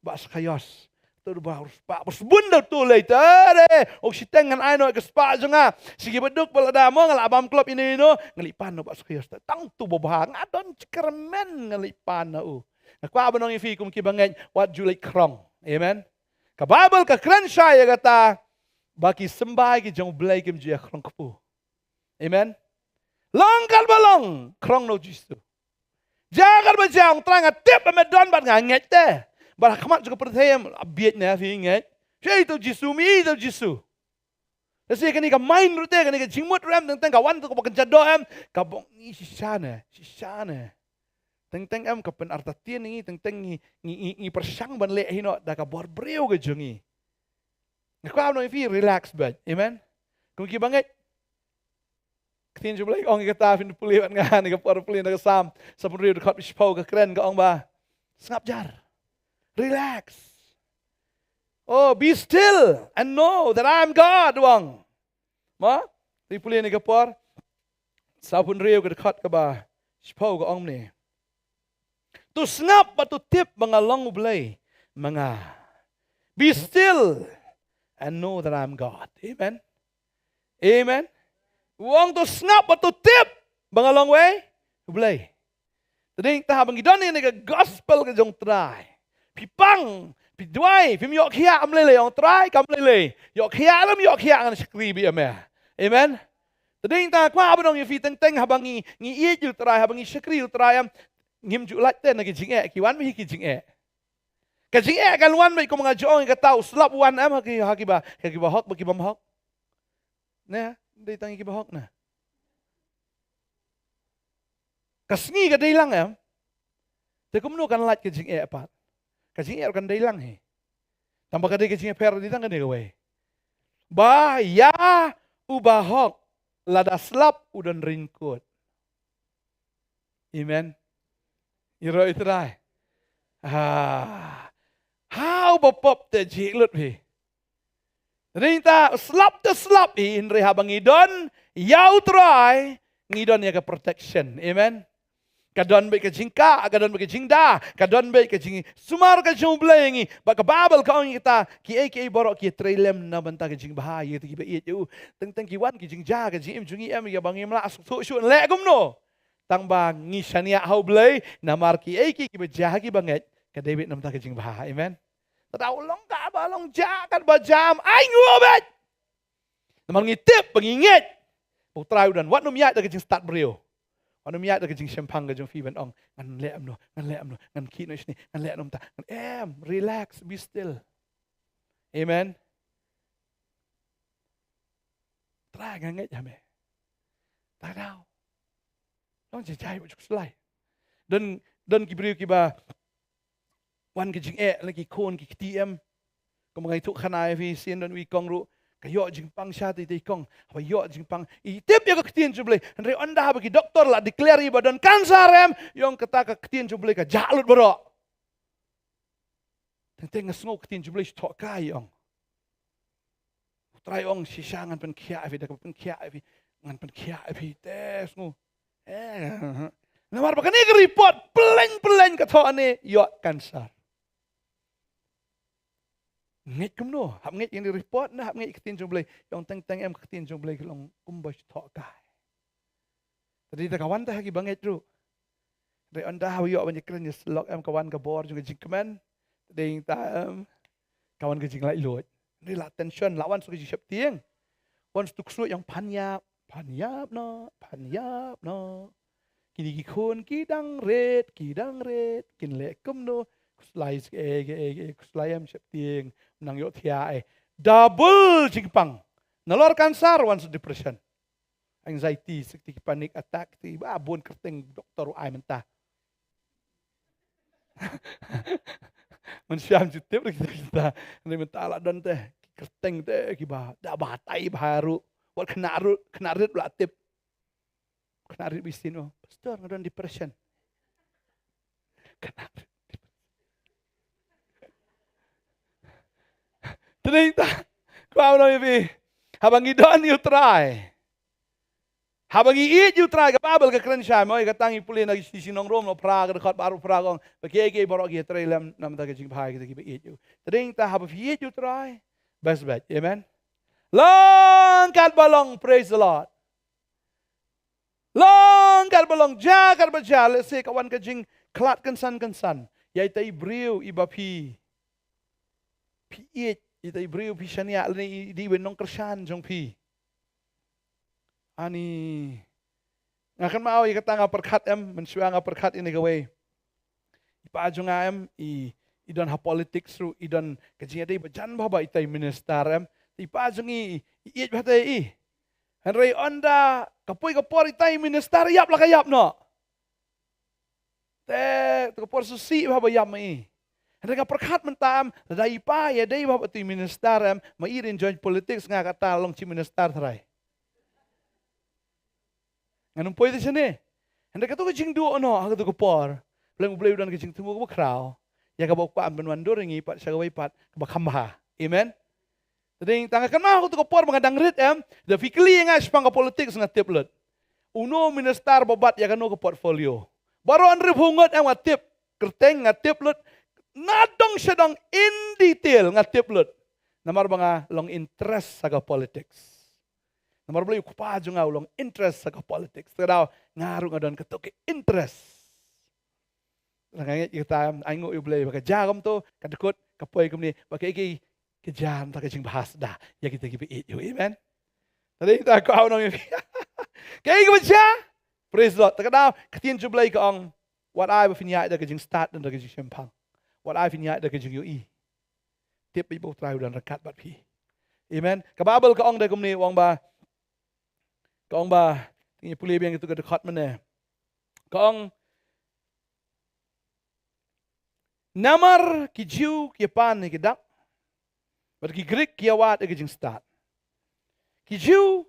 Ba Sakhaios. Tu ba riewspah ba sbun da tu leit tare. Ok shiteng ngan ai no ka spah jong nga. Sigi baduk ba lada mo nga la bam klop ino ino ngan leit pan no ba Sakhaios. Tang tu ba bha nga don jingkyrmen ngan leit pan no u. Nga kwah ban ong ïa phi kum ki bangeit wat ju leit khrong. Amen. Ka Baibl ka kren shai ïa kata ba ki symbai ki jong U Blei kim ju ïa khrong kpu. Amen. Long kat ba long khrong na U Jisu. Ja kat ba ja ong Trai nga tip ba me don bad nga ngeit te. Bad ha khmat jong ka pyrthei em bieit ne phi ngeit. Phi ïeit ïa U Jisu, me ïeit ïa U Jisu. Lehse kane ka mind ruh te kane ka jingmut ruh em teng teng ka wan tu ka ba kynja doh em ka bong ngi shisha ne shisha ne. Teng teng em ka pynartatien ngi teng teng ngi ngi ngi pyrshang ban leh hi noh da ka bor briew ka jong ngi. Nga kwah ban ong ïa phi relax bad amen. Kum ki bangeit. Ktien jong U Blei ong ïa kata phin pule bad nga ne ka por pule na ka Salm. Sa pynriew dkhot shiphew ka kren ka ong ba sngap jar. Relax. Oh, be still and know that I am God, wang. Ma? Ri pule ne ka por. Sa pynriew ka dkhot ka ba shiphew ka ong ne. To sngap bad to tip ba nga long U Blei ma nga. Be still and know that I am God. Amen. Amen. Wang to sngap bad to tip ba nga long wei U Blei. Tading ta haba ngi don ïa ka gospel ka jong Trai. Phi pang, phi duwai, phim ïoh khiah am lei lei ong Trai kam lei lei. Ïoh khiah lam ïoh khiah ngan shakri bi ame. Amen. Tading ta kwah ba dong ïa phi teng teng haba ngi ngi ïeit ïa u Trai haba ngi shakri ïa u Trai am ngim ju lait te na ki jingeh ki wan bad ki jingeh. Ka jingeh kan wan bad kum nga ju ong ïa kata u slap wan am ha ki ha ki ba ha ki ba hok ba ki bym hok. Ne, dei tang ïa ki ba hok ne. Ka sngi ka dei lang em. Te kumno kan lait ka jingeh pat. Ka jingeh kan dei lang hi. Tang ba ka dei ka jingeh pher dei tang ka dei ka wei. Ba ïa u ba hok lada slap u don ringkut. Amen. Ïa roi Trai. Ha. Ha u ba pop te jik lut hi. Ring ta slap te slap hi hynrei haba ngi don ïa u Trai ngi don ïa ka protection. Amen. Ka don bad ka jingkah, ka don bad ka jingda, ka don bad ka jingsumar ka jong U Blei ngi. Ba ka Baibl ka ong kita ki ei ki ei baroh ki trei lem na bynta ka jingbha ïa ki ba ïeit ïa u. Teng teng ki wan ki jingja ka jingim jong ngi em ïa ba ngim lah suk suk shu leh kumno. Tang ba ngi shaniah ha U Blei namar ki ei ki ki ba ja ki ba ngeit ka dei bad na bynta ka jingbha. Amen. Tadau long ka ba long ja kat ba jam ai ngu bad. Namar ngi tip ba ngi ngeit. Ba u Trai u don wat num ïaid da ka jingstad briew. Wat num ïaid da ka jingshemphang ka jong phi ban ong ngan leh amno ngan leh amno ngan ki no shni ngan leh amno ta ngan em relax be still. Amen. Trai nga ngeit ha me. Tadau. Long jai jai ba juk slai. Don don ki briew ki ba wan ki jingeh la ki khun ki kti em. Kum ngai thuk khana ïa phi sien don wi kong ruh ka ïoh jingpang sha ti ti kong. Haba ïoh jingpang i tip ïa ka ktien jong U Blei. Hynrei ynda haba ki doktor la declare i ba don cancer em ïong kata ka ktien jong U Blei ka jah lut baroh. Teng teng nga sngew ka ktien jong U Blei shi thoh kai ong. U Trai ong shisha ngan pynkhiah ïa phi da ka pynkhiah ïa phi ngan pynkhiah ïa phi te sngew. Eh. Namar ba kane ka report pyllein pyllein ka thoh ne ïoh cancer. Ngeit kumno hap ngeit ïa ka report na hap ngeit ka ktien jong U Blei ïong teng teng em ka ktien jong U Blei ka long kumba shi thoh kai. Tadi ta ka wan ta ha ki bangeit ruh. Re ynda ha ïoh ban ïakren ïa slok em ka wan ka bor jong ka jingkmen. Tadi ta em ka wan ka jinglaitluid. Re la tension la wan suk ka jingsheptieng. Wan suk suk ïa phan ïap, phan ïap no, phan ïap no. Kini ki khun ki dang rit, ki dang rit, kin leh kumno. Kuslai suk e e e kuslai em sheptieng. Nang ïoh thiah e. Double jingpang. Nalor cancer wan suk depression. Anxiety, suk ti ki panic attack ti ba bun kyrteng doktor u ai mynta. Mynsiem ju tip kita kita. Ni mynta la don te ki kyrteng te ki ba da ba tai ba haru. Wat kena ru kena rit la tip. Kena rit bisin oh. Pastor nga don depression. Kena rit. Te dei ta, kwah ban ong ïa phi, haba ngi don ïa U Trai, haba ngi ïeit ïa U Trai, ka Baibl ka kren shai mo, ïa kata ngi pule na ki Shnong Rom lynnong phra, ka dkhot ba arphew phra, ka ong ba kiei kiei baroh ki ïatrei lem namar ka jingbha ïa kita kiba ïeit ïa U. Te dei ta, haba phi ïeit ïa U Trai, best bet. Amen. Long katba long, praise the Lord. Long katba long, jia katba jia, lehse ka wan ka jingkhlad kynsan kynsan ïa ita i briew iba phi, phi ïeit, ita i briew phi shaniah, lane i dei iwei i nongkyrshan jong phi. Ani, nga kynmaw ïa kata, nga pyrkhat em, mynshuwa nga pyrkhat ïa kane kawei. I pa jong nga em, i, i don ha politics ruh, i don ka jingïadei ba jan bha bad ita i minister em. I pa jong ngi, i, i ïeit bha ïa i. Hynrei ynda ka poi ka por ita i minister, ïap la ka ïap noh. Te, te ka por sngewsih bha ba ïap ma i. Hynrei nga pyrkhat mynta em, lada i pa ïadei bha bad ita i minister em, ma i ruh in join politics, nga kata long chief minister tharai. Ngan ym poi te shane. Hynrei kato ka jingduh noh ha kato ka por, Blei, U Blei u don ka jingthmu kaba khraw ïa kaba u kwah ban wandur ïa ngi pat sha kawei pat kaba kham bha. Amen. Te dei ta, nga kynmaw ha kato ka por ba nga dang rit em, da phi kylli ïa nga shaphang ka politics nga tip lut. Uno u minister ba bat ïa kano ka portfolio. Baroh hynriewphew ngut em nga tip kyrteng, nga tip lut. Nadong shadong in detail nga tip lut. Namar ba nga long interest ha ka politics. Namar balei? U kpa jong nga u long interest ha ka politics. Te ka daw nga ruh nga don kato ka interest. Nga ngeit ïa kata, ai nguh ïa U Blei ba ka jia kumto, ka dkut, ka poi kumne, ba kaei kaei ka jia na ka jingbha shisha ïa kita kiba ïeit ïa U. Amen. Te dei ta, kwah ban ong ïa phi, kaei kaba jia, praise the Lord. Te ka daw ka ktien jong U Blei ka ong, wat ai ba phin ïaid da ka jingstad, da ka jingshemphang. Wat ai phin ïaid da ka jingïohi. Tip beit ba U Trai u don ryngkat bad phi. Amen. Ka Baibl ka ong da kumne, u ong ba, ka ong ba, te ngi pule biang ïa kato ka dkhot mynne. Ka ong, namar ki Jiw ki ïapan ïa ki dak, bad ki Grik ki ïawad ïa ka jingstad. Ki Jiw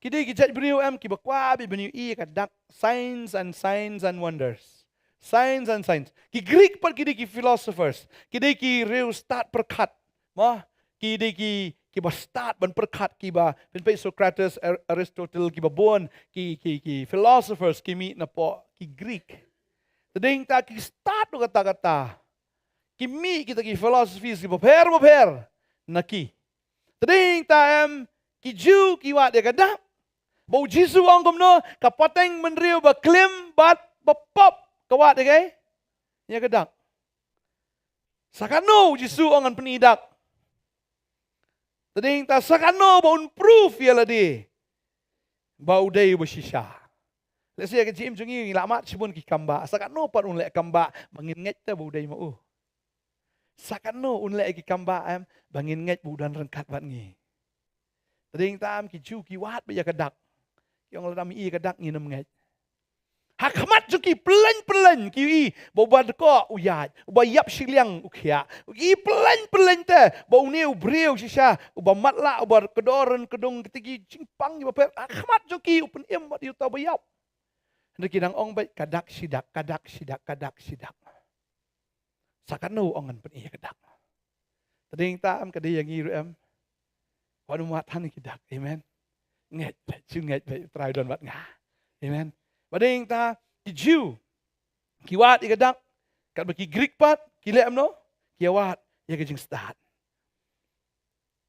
ki dei ki jaitbynriew em kiba kwah beit ban ïohi ïa ka dak, signs and, signs and wonders. Signs and signs. Ki Grik pat ki dei ki philosophers. Ki dei ki riewstad pyrkhat. Mo, ki dei ki, kiba stad ban pyrkhat, kiba, phin peit Socrates, Ar-, Aristotle, kiba bun ki, ki, ki philosophers ki mih napoh ki Grik. Te dei ta, ki stad ruh katta katta. Ki mih kita ki philosophies kiba pher bapher na ki. Te dei ta em, ki Jiw ki wad ïa ka dak. Ba U Jisu u ong kumno, ka pateng bynriew ba klim bad ba pop ka wad ïa ka, ïa ka dak. Sa katno U Jisu u ong ngan pyni dak? Te dei ta, sa katno ba un proof ïa lade ba u dei uba shisha? Lehse ïa ka jingim jong ngi, ngi la mad shibun ki kambah. Sa katno pat un leh kambah ba ngin ngeit te ba u dei ma u? Sa katno un leh ïa ki kambah em ba ngin ngeit ba u don ryngkat bad ngi? Te dei ta em, ki Jiw ki wad beit ïa ka dak. Ki ong lada ym ïohi ïa ka dak ngin ym ngeit. Ha khmat jong ki pylleng pylleng ki ïohi ba uba dkoh u ïaid, uba ïap shiliang u khiah. Ki pylleng pylleng te ba une u briew shisha, uba matlah, uba kdor rynkdung, kita ki jingpang kiba pher. Ha khmat jong ki u pynim bad ïa uta uba ïap. Hynrei ki dang ong beit ka dak shi dak, ka dak shi dak, ka dak shi dak. Sa katno u ong ngan pyni ïa ka dak? Te dei ta em, ka dei ïa ngi ruh em. Wat nym wad than ïa ki dak. Amen. Ngeit beit, shu ngeit beit, U Trai u don bad nga. Amen. Ba dei ta, ki Jiw ki wad ïa ka dak, katba ki Grik pat ki leh kumno? Ki wad ïa ka jingstad.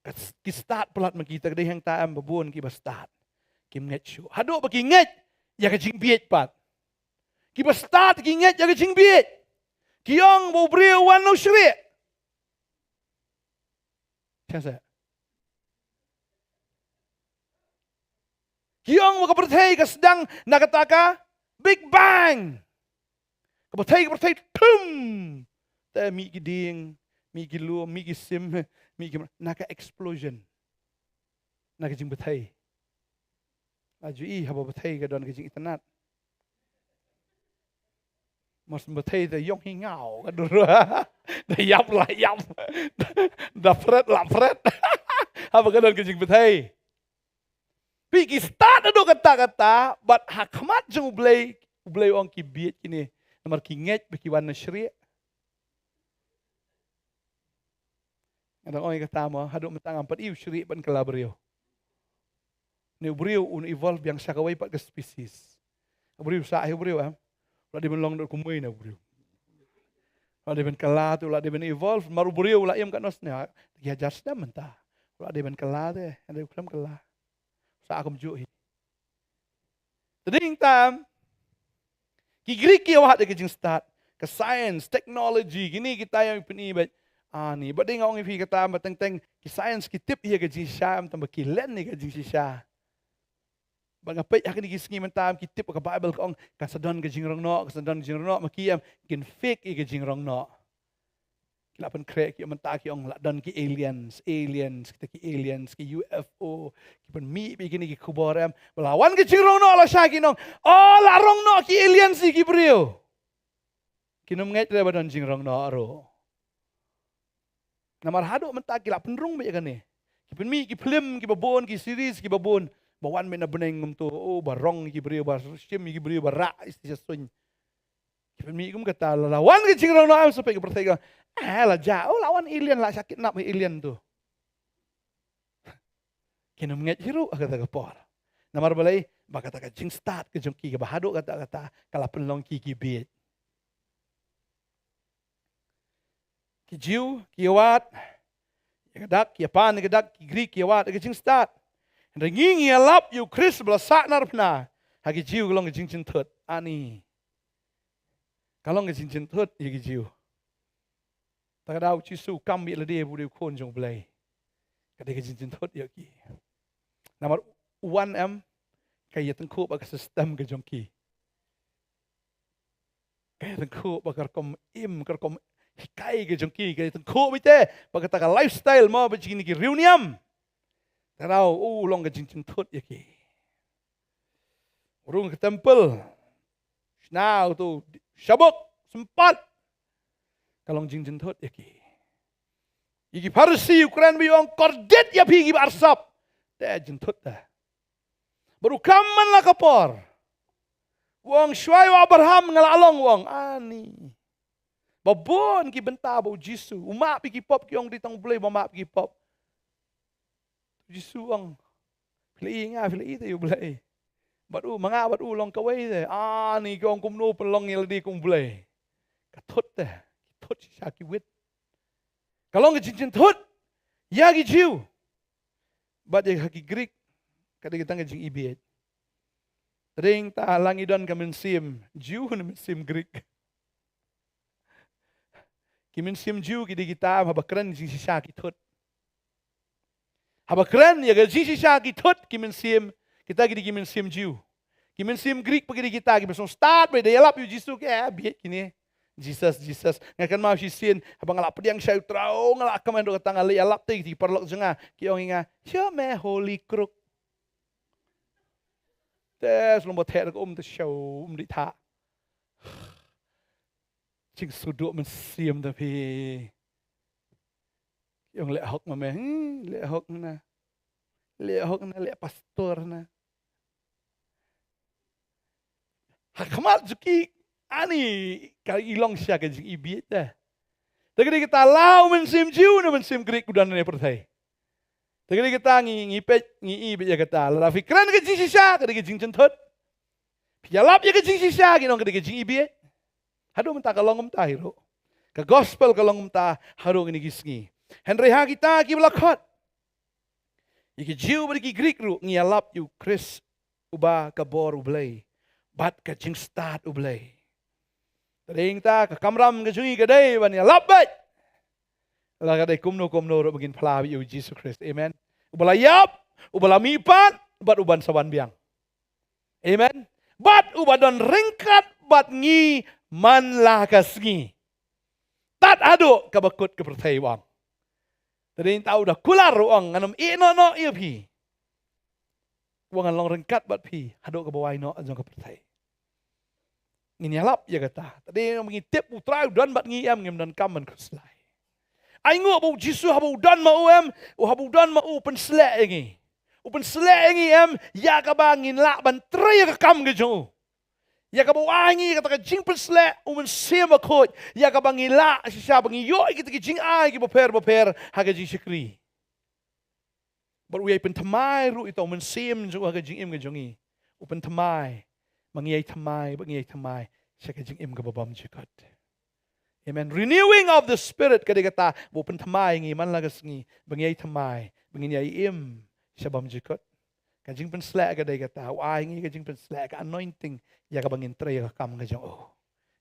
Ka s-, ki stad palat ma kita, ka dei hangta em ba bun kiba stad kim ngeit shuh. Haduh ba ki ngeit ïa ka jingbieit pat. Kiba stad ki ngeit ïa ka jingbieit. Ki ong ba u briew u wan na u shrieh. Shisha. Ki ong ba ka pyrthei ka sdang na kata ka Big Bang. Ka pyrthei, ka pyrthei, thum. Te mih ki dieng, mih ki lum, mih ki sim, mih ki, na ka explosion. Na ka jingpyrthei. Aju i haba pyrthei ka don ka jingitynnad. Mas pyrthei te ïong hi ngaw ka dur. Da ïap la ïap. Da pret la pret. Haba ka don ka jingpyrthei. Phi, ki stad haduh katta katta, bad ha khmat jong U Blei, U Blei u ong ki bieit kine. Namar ki ngeit ba ki wan na shrieh. Dang ong ïa kata mo, haduh mynta ngam pat ïohi u shrieh ban kylla briew. Une u briew un evolve biang sha kawei pat ka species. U briew sah hi u briew em. U la dei ban long da kumwei na u briew. U la dei ban kylla te, u la dei ban evolve, mar u briew u la im katno snem. Ki hajar snem mynta. U la dei ban kylla te, hynrei u khlem kylla. Sah kumjuh hi. Te dei tam. Ki Greek ki ïawad ïa ka jingstad, ka science, technology, kine kita ïa pyni bad ani. Bad dei nga ong ïa phi kata, ba teng teng ki science ki tip ïa ka jingshisha, tang ba ki len ïa ka jingshisha. Ba nga peit ha kine ki sngi mynta ki tip, ka Bible ka ong kan sa don ka jingrong noh, kan sa don ka jingrong noh, ma ki em kin fake ïa ka jingrong noh. Ki la pynkhreh ki mynta ki ong la don ki aliens, aliens, kita ki aliens, ki U F O, ki pynmih bad kine ki khubor em. Ba la wan ka jingrong noh la shah ki ong, oh, la rong noh ki aliens ïa ki briew. Kin ym ngeit re ba don jingrong noh ruh. Namar haduh mynta ki la pynrung bad ïa kane. Ki pynmih ki film, ki babun, ki series, ki babun. Ba wan bad na bneng kumto, oh, ba rong ïa ki briew, ba shim ïa ki briew, ba rah ïa ki suiñ. Ki pynmih kum kata, la wan ka jingrong noh em, sa peit ka pyrthei ka, ah, la jah, oh, la wan alien, la shah kidnap alien tu. Kin ym ngeit hi ruh ha kata ka por. Namar balei? Ba kata ka jingstad ka jong ki kaba haduh katta katta ka la pynlong ki ki bieit. Ki Jiw ki ïawad ïa ka dak, ki ïapan ïa ka dak, ki Greek ki ïawad ïa ka jingstad. Hynrei ngi ngi ïalap ïa u Khrist ba la sahnarphna. Ha ki Jiw ka long ka jingjynthut. Ani. Ka long ka jingjynthut ïa ki Jiw. Ta ka daw u Jisu u kam bad lade ba u dei u khun jong u Blei. Ka dei ka jingjynthut ïa ki. Namar u wan em, ka ïatyngkhuh bad ka system ka jong ki. Ka ïatyngkhuh bad ka rukom im, ka rukom hikai ka jong ki, ka ïatyngkhuh bad te bad kata ka lifestyle mo, bad jong kine ki riewniam. Ta ka daw u long ka jingjynthut ïa ki. Rung ka temple. Shna uto u shabuk, sympat. Ka long jingjynthut ïa ki. Ïa ki Pharisi u kren bad u ong, kordit ïa phi kiba arsap. Te jynthut te. Bad u kam man la ka por. U ong, shuwa ïa u Abraham nga la long, u ong, ani. Ba bun ki bynta ba u Jisu u map ïa ki pop, ki ong dei tang u Blei ba map ïa ki pop. U Jisu u ong, phi la ïohi nga, phi la ïohi te ïa u Blei. Bad u, ma nga bad u long kawei te. Ani ki ong, kumno pynlong ïa lade kum u Blei. Ka thut te, ki thut shisha ki wit. Ka long ka jingjynthut ïa ki Jiw. Bad ïa ki Greek ka dei ka tang ka jingibieit. Te dei ta la ngi don ka mynsiem Jiw ne mynsiem Greek. Ki mynsiem Jiw ki dei kita haba kren jingshisha ki thut. Haba kren ïa ka jingshisha ki thut ki mynsiem, kita ki dei ki mynsiem Jiw. Ki mynsiem Greek pat ki dei kita kiba sngewstad bad da ïalap ïa u Jisu ki, eh, bieit kine. Jesus, Jesus. Nga kynmaw shisien haba nga la pdiang shai u Trai, nga la kmen ruh kata, nga leit ïalap te ki paralok jong nga ki ong ïa nga, sha me holy crook. Te shlong ba theh ruh ka um te sha um di tha. Jingsngewduh mynsiem te phi. Ki ong leh hok ma me, hmm, leh hok na. Leh hok na, leh pastor na. Ha khmat jong ki ani ka i long shisha ka jingibieit te. Te ka dei kata la u mynsiem Jiw ne mynsiem Greek u don ne pyrthei. Te ka dei kata ngi, ngi peit, ngi i beit ïa kata. Lada phi kren ka jingshisha ka dei ka jingjynthut. Phi ïalap ïa ka jingshisha ki ong ka dei ka jingibieit. Haduh mynta ka long kumta hi ruh. Ka gospel ka long kumta haduh kine ki sngi. Hynrei ha kita kiba la khot, ïa ki Jiw bad ïa ki Greek ruh, ngi ïalap ïa u Khrist uba ka bor U Blei bad ka jingstad U Blei. Te dei ta ka kamram ka jong ngi ka dei ban ïalap beit. La ka dei kumno kumno ruh ba ngin phla beit ïa u Jisu Khrist. Amen. Uba la ïap, uba la mihpat bad uban sa wan biang. Amen. Bad uba don ryngkat bad ngi man la ka sngi, tad haduh kaba kut ka pyrthei, u ong. Te dei ta u da kular, u ong, ngan ym ïeh noh noh ïa phi. U ong ngan long ryngkat bad phi haduh kaba wai noh jong ka pyrthei. Ngin ïalap ïa kata. Te dei ngi tip U Trai u don bad ngi em, ngim donkam ban khuslai. Ai nguh ba U Jisu haba u don ma u em, u haba u don ma u u pynsleh ïa ngi. U pynsleh ïa ngi em, ïa kaba ngin lah ban trei ïa ka kam ka jong u. Ïa kaba u ai ngi kata ka jingpynshlur u Mynsiem Bakhuid, ïa kaba ngi lah shisha ba ngi ïoh ïa kita ki jingai kiba pher bapher ha ka jingshakri. Bad u ïai pynthymmai ruh ïa uta u Mynsiem jong u ha ka jingim ka jong ngi. U pynthymmai, ba ngi ïai thymmai, ba ngi ïai thymmai sha ka jingim kaba bymjukut. Amen. Renewing of the Spirit ka dei kata ba u pynthymmai ngi man la ka sngi, ba ngi ïai thymmai, ba ngin ïai im sha bymjukut. Ka jingpynshlur ka dei kata, u ai ngi ka jingpynshlur, ka anointing, ïa kaba ngin trei ïa ka kam ka jong u.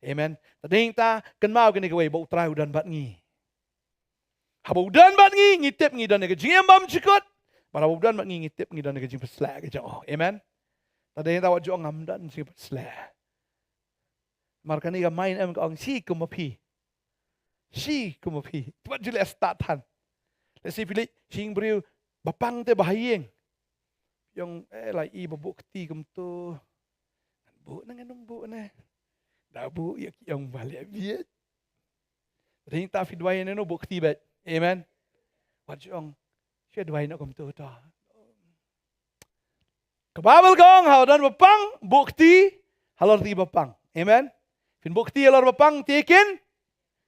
Amen. Te dei ta, kynmaw kane kawei, ba U Trai u don bad ngi. Haba u don bad ngi, ngi tip ngi don ïa ka jingim bymjukut. Bad haba u don bad ngi, ngi tip ngi don ïa ka jingpynshlur ka jong u. Amen. Te dei ta, wat ju ong ngam don jingpynshlur. Namar kane ka mind em ka ong shi kum ma phi. Shi kum ma phi. Wat ju leh start than. Lehse phi leit sha ïing briew ba pang te ba ha ïing. Phi ong, eh, la i ba buh kti kumto. Ngan buh ne ngan ym buh ne. Da buh ïa ki ong ba leh bieit. Te dei ta, phi duwai ne no buh kti beit. Amen. Wat ju ong, phi duwai ne kumto ta. Ka Baibl ka ong, ha don ba pang buh kti halor kti ba pang. Amen. Phin buh kti halor ba pang te kin,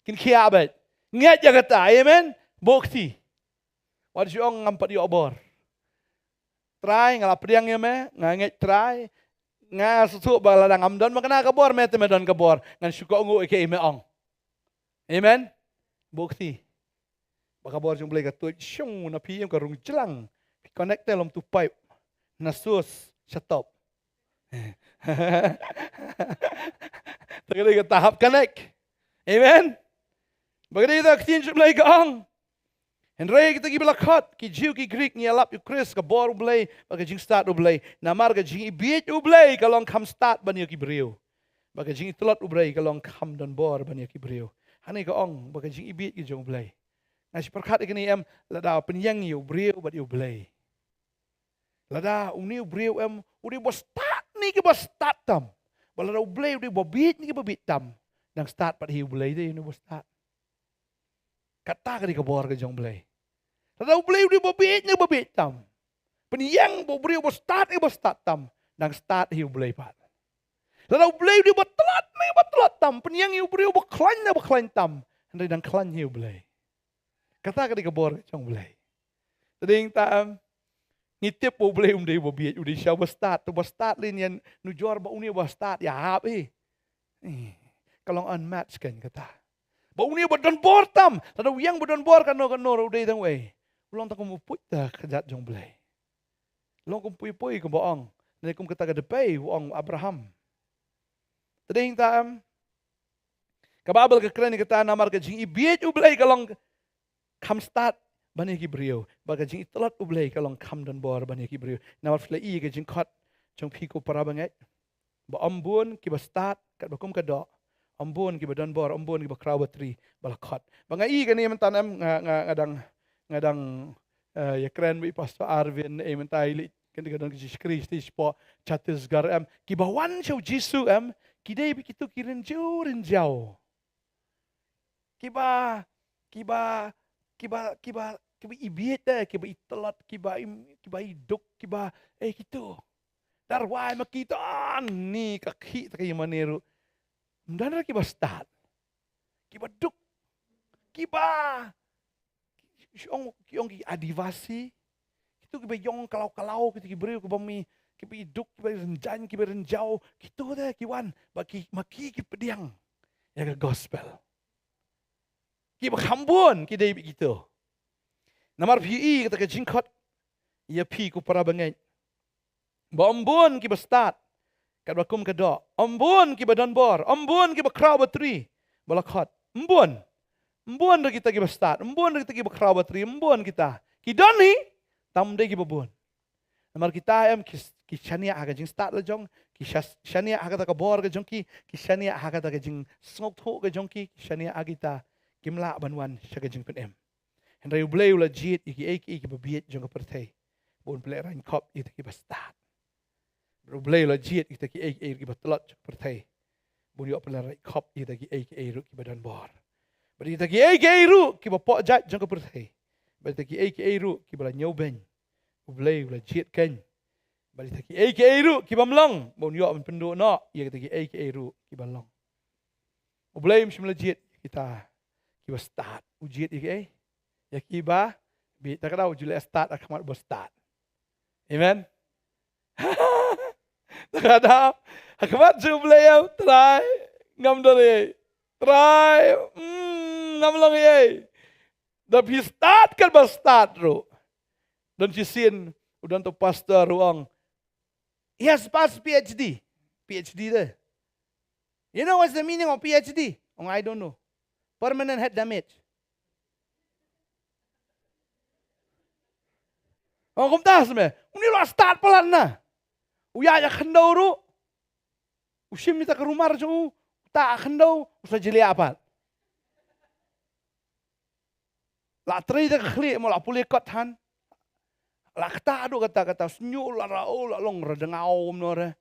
kin khia beit. Ngeit ïa kata. Amen. Buh kti. Wat ju ong ngam pat ïoh bor. Trai, nga la pdiang ïa me, nga ngeit Trai. Nga sngewthuh ba lada ngam don ba kane ka bor, me te me don ka bor. Ngan shu kohnguh ïa kaei me ong. Amen. Buh kti. Ba ka bor jong U Blei ka tuid shong na phi, em, ka rung jlang. Phi connect te lem tu pipe na source sha top. Te ka dei kata hap connect. Amen. Ba ka dei kata ka ktien jong U Blei ka ong. Hynrei kita kiba la khot, ki Jiw ki Grik, ngi ïalap ïa U Khrist, ka bor U Blei bad ka jingstad U Blei. Namar ka jingibieit U Blei ka long kham stad ban ïa ki briew. Bad ka jingitlot U Blei ka long kham don bor ban ïa ki briew. Hangne ka ong ba ka jingibieit ka jong U Blei. Nga shu pyrkhat ïa kane, em, lada pynïeng ïa u briew bad ïa U Blei. Lada une u briew, em, u dei ba stad ne kiba stad tam. Bad lada U Blei u dei ba bieit ne kiba bieit tam. Dang stad pat hi U Blei te, une ba stad. Kata ka dei ka bor ka jong U Blei. Lada U Blei u dei ba bieit ne ba bieit tam. Pynïeng ba u briew ba stad ne ba stad tam. Dang stad hi U Blei pat. Lada U Blei u dei ba tlot ne ba tlot tam. Pynïeng ïa u briew ba khlaiñ ne ba khlaiñ tam. Hynrei dang khlaiñ hi U Blei. Kata ka dei ka bor ka jong U Blei. Te dei ta, em, ngi tip ba U Blei um dei ba bieit, u dei shisha ba stad, te ba stad lei, ngi ïa nujor ba une ba stad ïahap hi. Eh, ka long unmatched kein kata. Ba une ba don bor tam, lada u ïeng ba don bor kano kano ruh, u dei tang uei? U long tang kum u puit ta ka kjat jong U Blei. Long kum pui pui kumba ong. Ne kum kata ka dpei u ong Abraham. Te dei ta, em, ka Baibl ka kren kata, namar ka jingibieit U Blei ka long kham stad ban ïa ki briew. Bad ka jingitlot U Blei ka long kham don bor ban ïa ki briew. Namar phi la i ka jingkhot jong phi ko para bangeit. Ba ym bun kiba stad katba kum ka doh. Ym bun kiba don bor, ym bun kiba khraw batri ba la khot. Ba nga i kane mynta, em, nga, nga, nga dang, nga dang, eh, ïakren bad i Pastor Arvin, eh, mynta i leit kane ka don ka jingshakri sha shatei shapoh Chhattisgarh, em. Kiba wan sha u Jisu, em, ki dei bad kito ki rynjiew rynjaw. Kiba, kiba, kiba, kiba, kiba ibieit te, kiba itlot, kiba im, kiba iduk, kiba, eh, kito. Darwai ma ki don ni ka khih ta ka ïa mane ruh. Ym don re kiba stad. Kiba duk. Kiba, ki ong, ki ong ki Adivasi. Kito kiba ïong kalaw kalaw, kito ki briew kiba mi, kiba iduk, kiba rynjang, kiba rynjaw. Kito te ki wan, ba ki, ma ki ki pdiang ïa ka gospel. Kiba kham bun ki dei bad kito. Namar phi i kata ka jingkhot ïa phi ko para bangeit. Ba ym bun kiba stad katba kum ka doh. Ym bun kiba don bor. Ym bun kiba khraw batri ba la khot. Ym bun. Ym bun re kita kiba stad. Ym bun re kita kiba khraw batri. Ym bun kita. Ki don hi, tang ym dei kiba bun. Namar kita, em, ki, ki shaniah ha ka jingstad la jong, ki sha-, shaniah ha kata ka bor ka jong ki, ki shaniah ha kata ka jingsngewthuh ka jong ki, ki shaniah ha kita, kim lah ban wan sha ka jingpynim. Hynrei U Blei u la jied ïa kiei kiei kiba bieit jong ka pyrthei, ba un pynlehrain khop ïa kita kiba stad. U Blei u la jied ïa kita kiei kiei kiba tlot jong ka pyrthei, ba un ïoh pynlehrain khop ïa kita kiei kiei ruh kiba don bor. Bad ïa kita kiei kiei ruh kiba pohjait jong ka pyrthei, bad ïa kita kiei kiei ruh kiba la ñiewbeiñ, U Blei u la jied kein Bad ïa kita kiei kiei ruh ki bym long, ba un ïoh ban pynduh noh ïa kita kiei kiei ruh ki bym long. U Blei um shym la jied ïa kita kiba stad. U jied ïa kiei? Ïa kiba bieit. Te ka daw u ju leh stad ha khmat ba stad. Amen. Te ka daw ha khmat jong U Blei, ïa U Trai, ngam don ei. Trai, mm, ngam long ei. Da phi stad kat ba stad ruh. Don shisien u don tu pastor u ong, he has passed P H D. P H D te. You know what's the meaning of P H D? Ong, I don't know. Permanent head damage. Ong, kumta seh me. Uni la stad palat na. U ïaid ïa khyndew ruh. U shim ïa ka rumar jong u. Uta khyndew u sa jylliew pat. La trei da ka khlieh mo, la pule kot than. La kata duh kata kata, sñiuh la rau, la long ra dngaw mo re.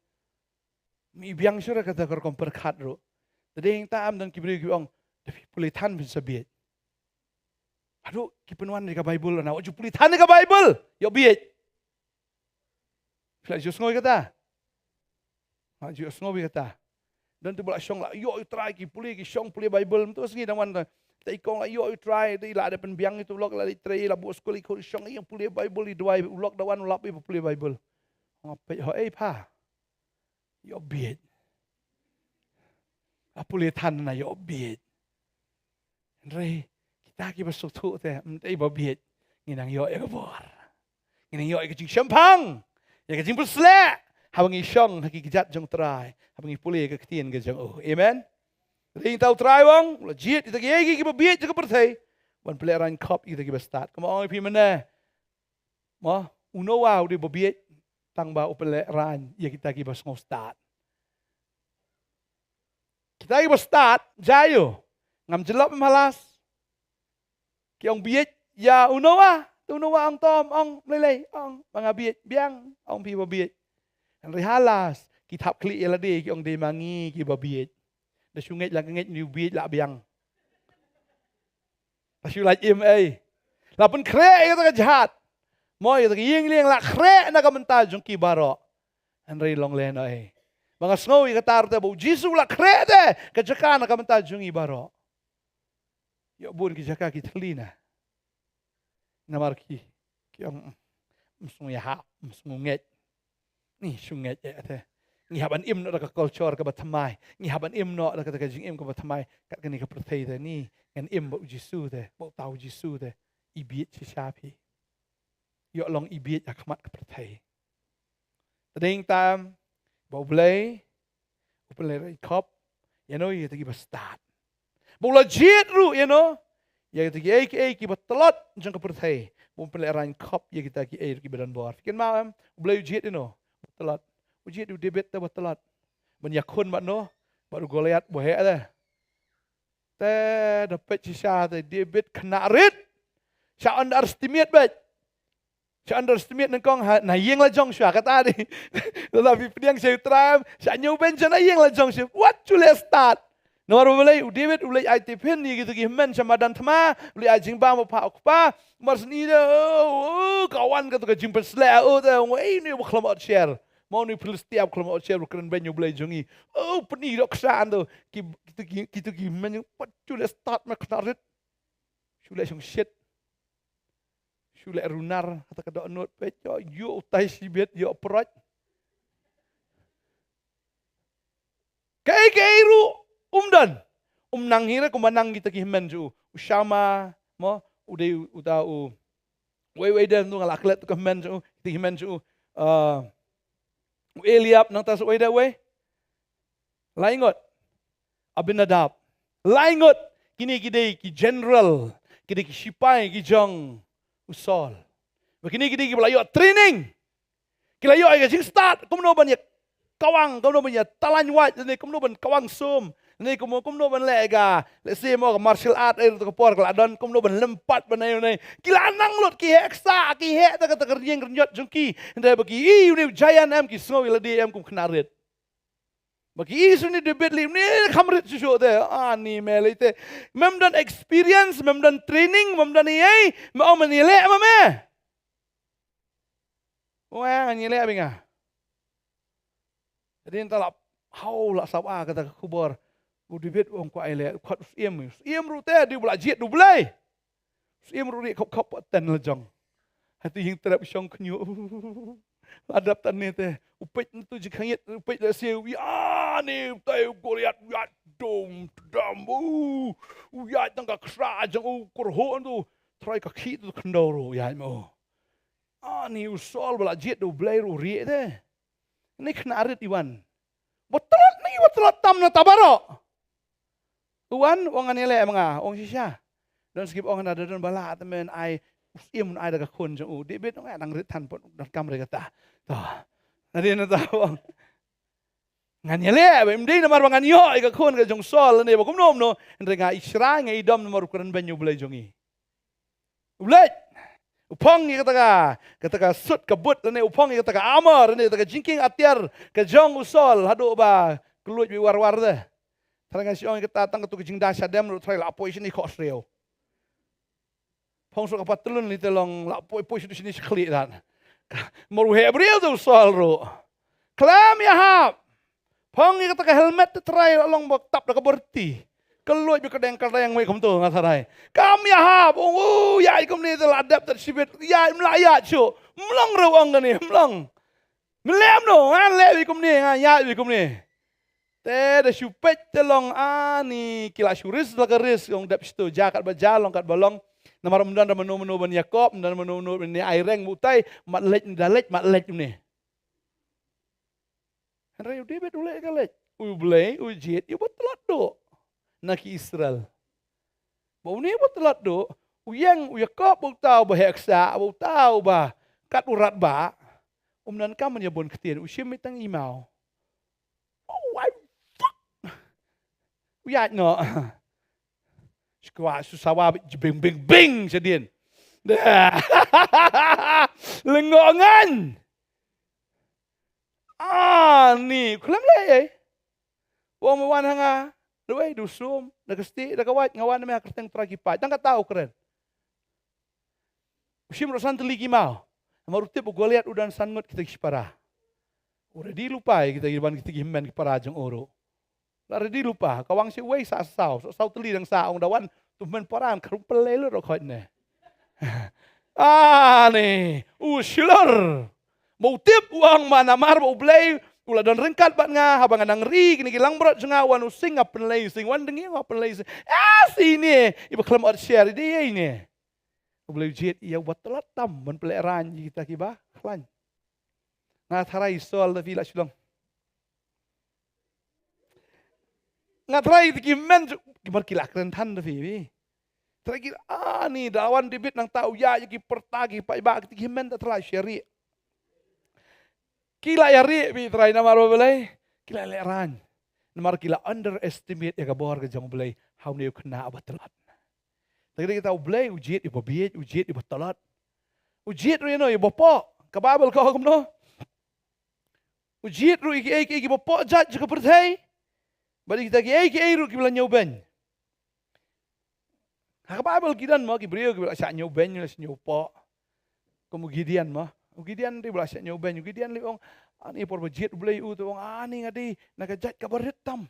Mi biang shuh re kata ka rukom pyrkhat ruh. Te dei ta am don ki briew ki ong, te phi pule than phin sa bieit. Haduh ki pynwan ïa ka Baibl na, wat ju pule than ïa ka Baibl. Ïoh bieit. Phi la ju sngew ïa kata? Ha, ju sngew ïa kata. Don tu ba la shong la ïoh ïa U Trai, ki pule, ki shong pule Baibl. Mynta sngi dang wan ta. Te i kong la ïoh ïa U Trai, te i la dep pynbiang ïa tu lok, la dei trei, la buh skul, i khun shong ïa pule Baibl, i duwai, u lok da wan u lap ïa pule Baibl. Nga peit, ho ei pha. Ïoh bieit. La pule than na ïoh bieit. Hynrei kita kiba sngewthuh te, ym dei ba bieit, ngin nang ïoh ïa ka bor. Ngin nang ïoh ïa ka jingshemphang, ïa ka jingpynshlur, haba ngi shong ha ki kjat jong U Trai, haba ngi pule ïa ka ktien ka jong u. Amen. Hynrei ta U Trai u ong, u la jied ïa kita kiei kiei kiba bieit jong ka pyrthei ban pynlehrain khop ïa kita kiba stad. Kumba ong ïa phi mynne, mo, u Noah u dei ba bieit tang ba u pynlehrain ïa kita kiba sngewstad. Kita kiba stad, jia ïa u. Ngam jyllop em ha las? Ki ong bieit ïa u Noah. Te u Noah ong to, ong, lei lei, ong, ma nga bieit, biang, ong phi ba bieit. Hynrei ha las, ki thap khlieh ïa lade, ki ong dei ma ngi kiba bieit. Da shu ngeit la ngeit, ym bieit la biang. Te shu lait im ei. La pynkhreh ïa kata ka jhat. Mo, ïa kata ka ïing lieng la khreh na ka bynta jong ki baroh. Hynrei long lehnoh ei. Ba nga sngew ïa kata ruh te ba U Jisu u la khreh te ka jaka na ka bynta jong ngi baroh. Ïoh bun ki jaka ki thylli na. Namar ki, ki ong, ym sngew ïahap, ym sngew ngeit. Ngi shu ngeit eh te. Ngi hap ban im noh da ka culture kaba thymmai. Ngi hap ban im noh da kata ka jingim kaba thymmai. Kat kane ka pyrthei te ngi ngan im bad U Jisu te, bad uta U Jisu te. I bieit shisha phi. Ïoh long i bieit ha khmat ka pyrthei. Te dei tam ba U Blei u pynlehrain khop ïa no ïa kita kiba stad. Ba u la jied ruh ïa no ïa kita kiei kiei kiba tlot jong ka pyrthei. Ba u pynlehrain khop ïa kita kiei ruh kiba don bor. Phi kynmaw em, U Blei u jied ïa no ba tlot. U jied ïa u David te ba tlot ban ïakhun bad no, bad u Goliath ba heh te. Te da peit shisha te David khynnah rit. Sha underestimate beit. Sha underestimate nyngkong ha, na ïing la jong shuwa kata dei. Lada phi pdiang sha U Trai, sha ñiewbeiñ sha na ïing la jong shuwa. Wat shu leh stad. Namar U Blei, u David u leit ai tiphyn ïa kito ki hynmen sha madan thma, u leit ai jingbam ha u kpa, u kpa. Mar shen i de, oh, oh, ka wan kato ka jingpynshlur, oh, te, oh, ei, une u ba khlem ot sher. Ma une u Philistia ba khlem ot sher, u kren beiñ U Blei jong ngi. Oh, pyni ïa u ksa ando, ki, kito ki, kito ki hynmen, wat shu leh stad me khynnah rit. Shu leh shongshit. Shu leh runar, kata ka dohnud peit, ïoh, ïoh utai shibit, ïoh prot. Kaei kaei ruh um don. Um nang hi re kumba nang kita ki hynmen jong u. U Shama, mo, u dei uta u. Wei wei de, nga la klet tu ka hynmen jong u, kita ki hynmen jong u. Ah, u Eliab, nangta sa wei de wei. Lai ngut. Abinadab. Lai ngut. Kine ki dei ki general, ki dei ki shipai ki jong u Saul. Ba kine ki dei kiba la ïoh training. Ki la ïoh ïa ka jingstad kumno ban ïa kawang, kumno ban ïa talain wait, ne kumno ban kawang sum, ne kumno, kumno ban leh ïa ka, let's say mo, ka martial art, eh, ka por ka la don, kumno ban lympat ban ïa ne. Ki la nang lut, ki heh ksa, ki heh da kata ka rynïeng rynñiot jong ki. Hynrei ba ki i une u giant em, ki sngew ïa lade em kum khynnah rit. Ba ki i shu ne David lei, ne kham rit shuh shuh te. Ani me lei te. Mem don experience, mem don training, mem don ei ei, me ong men ïaleh ma me. Wah, ngan ïaleh bad nga. Hadien ta la hau la saba kata ka khubor. U David u ong kwah ai leh, u khot u syiem, u syiem ruh te dei ba la jied da U Blei. U syiem ruh rieh khop khop pat ten la jong. Hatu ïing trep shong khñiuh. La dap tane te. U peit ntu jingkhangit, u peit la siew. Ïa ni tai u Goliath, ïa dum dam. U ïa tang ka khra jong u kurho ntu. Trai ka khih tu khyndaw ruh ïa mo. Ani u Saul ba la jied da U Blei ruh rieh te. Ni khynnah rit i wan. Ba tlot ni ba tlot tam na ta baroh. U wan, u ong ngan ïaleh ma nga, u ong shisha. Don skip ong na da don ba la te men ai u syiem un ai da ka khun jong u. David u ong ngan rit than pat don kam re kata. To. Nadi na ta u ong. Ngan ïaleh ba im dei namar ba ngan ïoh ïa ka khun ka jong Saul ne ba kumno kumno. Hynrei nga i shrai nga i dom namar u kren ban ïa U Blei jong i. U leit. U phong ïa kata ka, kata ka sut ka but lane u phong ïa kata ka armor lane kata ka jingkieng atiar ka jong u Saul haduh ba ka luid beit war war te. Tharai nga shu ong ïa kata tang katu ka jingda shadem ruh tharai la poi shini khoh shriew. Phong shuh ka patlun lei te long la poi poi shuh shini shi khlieh dan. Mar u heh briew te u Saul ruh. Khlem ïahap. Phong ïa kata ka helmet te trai la long ba tap da ka byrti. Ka luid beit ka deng ka deng wei kumto nga tharai. Kam ïahap, ong u ïa i kumne te la dep tat shibit. Ïa im la ïa shuh. Mlong ruh ong kane, mlong. Mlem no, ngan leh wei kumne, ngan ïa wei kumne. Te da shu peit te long ani ki la shu ris la ka ris ong dep shitu ja kat ba ja long kat ba long. Namar um don da mano mano ban ïakop, um don mano mano ban ai reng mutai, mat leit da leit, mat leit ne. Hynrei u David u leh ka leit. U Blei u jied ïa u ba tlot duh na ki Israel. Ba une u ba tlot duh u ïeng u ïakop ba uta u ba heh ksah ba uta u ba kat u rat ba. Um nang kam ïa bun ktien u shim ïa tang i maw. Oh, why fuck? U ïaid noh. Shkwa su sawa bing bing bing shadien. Lengo ngan. Ah, ni khlem leh ei. Wong me wan hanga. Dawei du sum da ka sti da ka wait nga wan me ha kyrteng Trai ki paid. Dang ka tau kren. U shim ruh san tylli ki maw. Namar u tip u Goliath u don san ngut kita ki shipara. U ready lypa ïa kita ki ban kita ki hynmen ki para jong u ruh. La ready lypa ka wang shi wei sa saw sa saw tylli dang sa ong da wan tu hynmen para ka ruh pynlei lut ruh khoit ne. Ah ne u shlur. Ba u tip u ong ma namar ba U Blei u la don ryngkat bad nga haba nga nang ri kine ki langbrot jong nga wan u sing nga pynlei sing wan dang ïa nga pynlei sing. Ah sine iba khlem ot share ïa ne. U Blei u jied ïa u ba tlot tam ban pynlehrain ïa kita kiba khlaiñ. Nga tharai Saul da phi la shu long. Nga tharai kita ki men ki mar ki la kren than da phi phi. Tharai ki ani da wan David nangta u ïa ïa ki pyrta ki paidbah kita ki men da tharai shari. Ki la ïa ri beit trai namar ba Blei ki la lehrain. Namar ki la underestimate ïa ka bor ka jong Blei ha une u khynnah ba tlot. Te kita u Blei u jied ïa ba bieit u jied ïa ba tlot. U jied ruh ïa no ïa ba poh. Ka Baibl ka ong kumno? U jied ruh ïa kiei kiei ki ba poh jait jong ka pyrthei. Bad ïa kita kiei kiei ruh ki ba la ñiew beiñ. Ha ka Baibl ki don mo ki briew ki ba la shah ñiew beiñ la shah ñiew poh. Kum u Gideon mo. U Gideon te ba la shah ñiew beiñ u Gideon lei ong ani por ba jied u Blei u te ong ani nga dei na ka jait ka ba rit tam.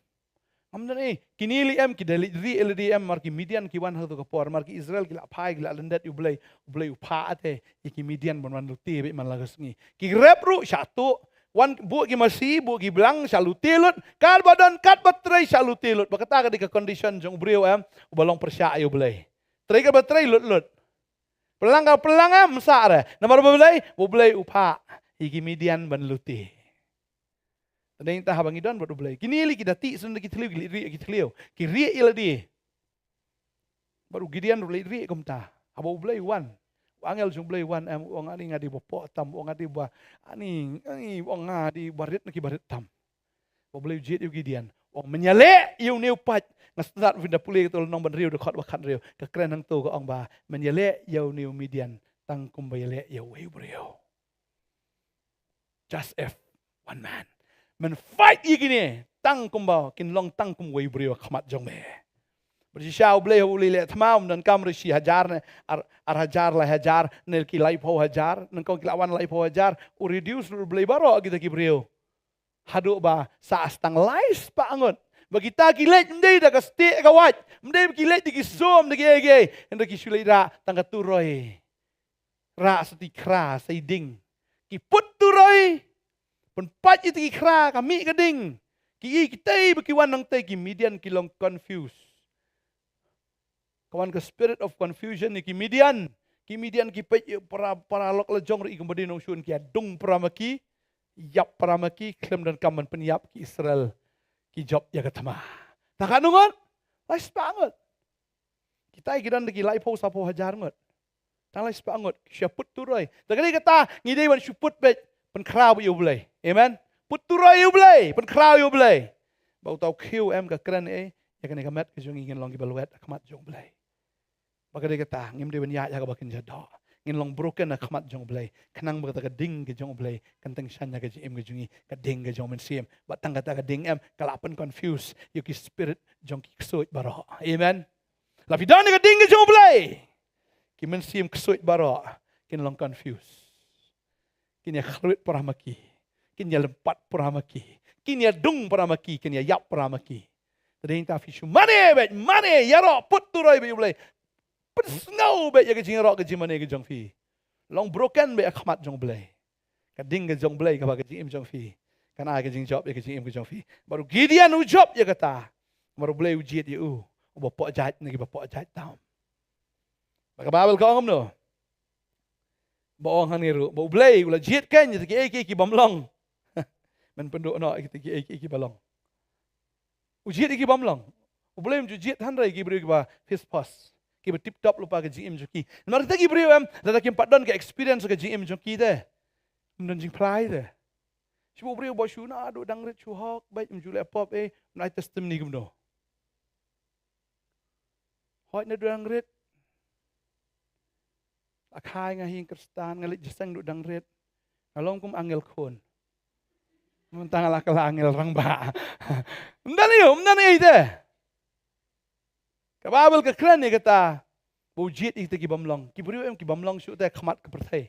Ngam don ei kine lei em ki da leit rieh ïa lade em mar ki Midian ki wan ha kato ka por mar ki Israel ki la phai ki la lyndet ïa u Blei. U Blei u phah te ïa ki Midian ban wan lute beit man la ka sngi. Ki rep ruh shah tuh. Wan buh ki masi buh ki blang shah lute lut. Katba don katba trei shah lute lut ba kata ka dei ka condition jong u briew em. U ba long pyrshah ïa u Blei. Trei katba trei lut lut. Pynlang ka pynlang em sah re namar ba Blei ba Blei u phah ïa ki Midian ban lute. Tadeng ta haba ngi don bad u Blei kine lei ki da tih sendar ki thliew ki leit rieh ki thliew ki rieh ïa lade. Bad u Gideon ruh leit rieh kumta. Haba u Blei u wan u angel jong u Blei u wan em u ong ani nga dei ba poh tam u ong nga dei ba ani ani u ong nga dei ba rit na ki ba rit tam. Ba u Blei u jied ïa u Gideon u ong men ïaleh ïa une u paid. Nga stad u phin da pule kato lynnong ba hynriew da khot ba khatriew ka kren hangto ka ong ba men ïaleh ïa une u Midian tang kumba ïaleh ïa uwei u briew. Just if one man. Men fight ïa kine tang kumba kin long tang kum uwei u briew ha khmat jong me. Bad shisha u Blei u lei leh thma um donkam ruh shi hajar ne ar, ar hajar lai hajar ne ki laiphew hajar ne kong ki la wan laiphew hajar u reduce ruh u Blei baroh kita ki briew. Haduh ba sa tang lai spah ngut. Ba kita ki leit ym dei da ka stieh ka wait. Ym dei ba ki leit da ki sum da ki ei ki ei. Hynrei ki shu leit rah tang ka turoi. Rah sa i khra, sa i ding. Ki put turoi. Pynpait ïa ki khra, ka mih ka ding. Ki i kitei ba ki wan nangtei, ki Midian ki long confused. Ka wan ka spirit of confusion ïa ki Midian. Ki Midian ki peit ïa para, para lok la jong ruh i kumba dei nongshun, ki ïa dung para ma ki, ïap para ma ki, khlem don kam ban pynïap ki Israel, ki jop ïa ka thma. Ta katno ngut? Lai spah ngut. Kita ki don da ki laiphew saphew hajar ngut. Tang lai spah ngut. Shu put turoi. Ta ka dei kata ngi dei ban shu put beit, pynkhraw ïa U Blei. Amen. Put turoi ïa U Blei, pynkhraw ïa U Blei. Ba uta u khiew em ka kren ei ïa kane ka met ka jong ngi, ngin long kiba lwet ha khmat jong U Blei. Ba ka dei kata, ngim dei ban ïaid ha kaba kynja doh. Ngin long broken ha khmat jong U Blei. Khnang ba kata ka ding ka jong U Blei kan tyngshaiñ ha ka jingim ka jong ngi, ka ding ka jong U Mynsiem. Ba tang kata ka ding em ka lah pyn confuse ïa ki spirit jong ki ksuid baroh. Amen. La phi don ïa ka ding ka jong U Blei, ki mynsiem ksuid baroh kin long confuse. Kin ïa khlwit para ma ki. Kin ïa lympat para ma ki. Kin ïa dung para ma ki. Kin ïa ïap para ma ki. Te dei ta phi shu mane beit, mane, ïaroh, put turoi beit ïa U Blei. Pynsngew beit ïa ka jingïaroh ka jingmane ka jong phi. Long broken beit ha khmat jong U Blei. Ka ding ka jong U Blei kaba ha ka jingim jong phi kan ai ka jingjop ïa ka jingim ka jong phi. Bad u Gideon u jop ïa kata. Namar U Blei u jied ïa u, uba poh jait na kiba poh jait tam. Ba ka Baibl ka ong kumno? Ba ong hangne ruh ba U Blei u la jied kein ïa kita kiei kiei ki bym long. Men pynduh noh ïa kita kiei kiei ki ba long. U jied ïa ki bym long. U Blei um ju jied hynrei ki briew kiba phispos, kiba tip top lypa ka jingim jong ki. Namar kita ki briew em, lada kim pat don ka experience ka jingim jong ki te, ym don jingphla te. Shu u briew ba shu naduh dang rit shu hok beit, um ju leh pop ei, um ai testimony kumno? Hooid naduh dang rit. La khai nga ha ïing Khristan, nga leit jingïaseng naduh dang rit. Nga long kum angel khun. Mynta nga la kylla angel rangbah. Ym don ei, ym don ei te. Ka Baibl ka kren ïa kata. Ba u jied ïa kita ki bym long. Ki briew em ki bym long shuh te ha khmat ka pyrthei.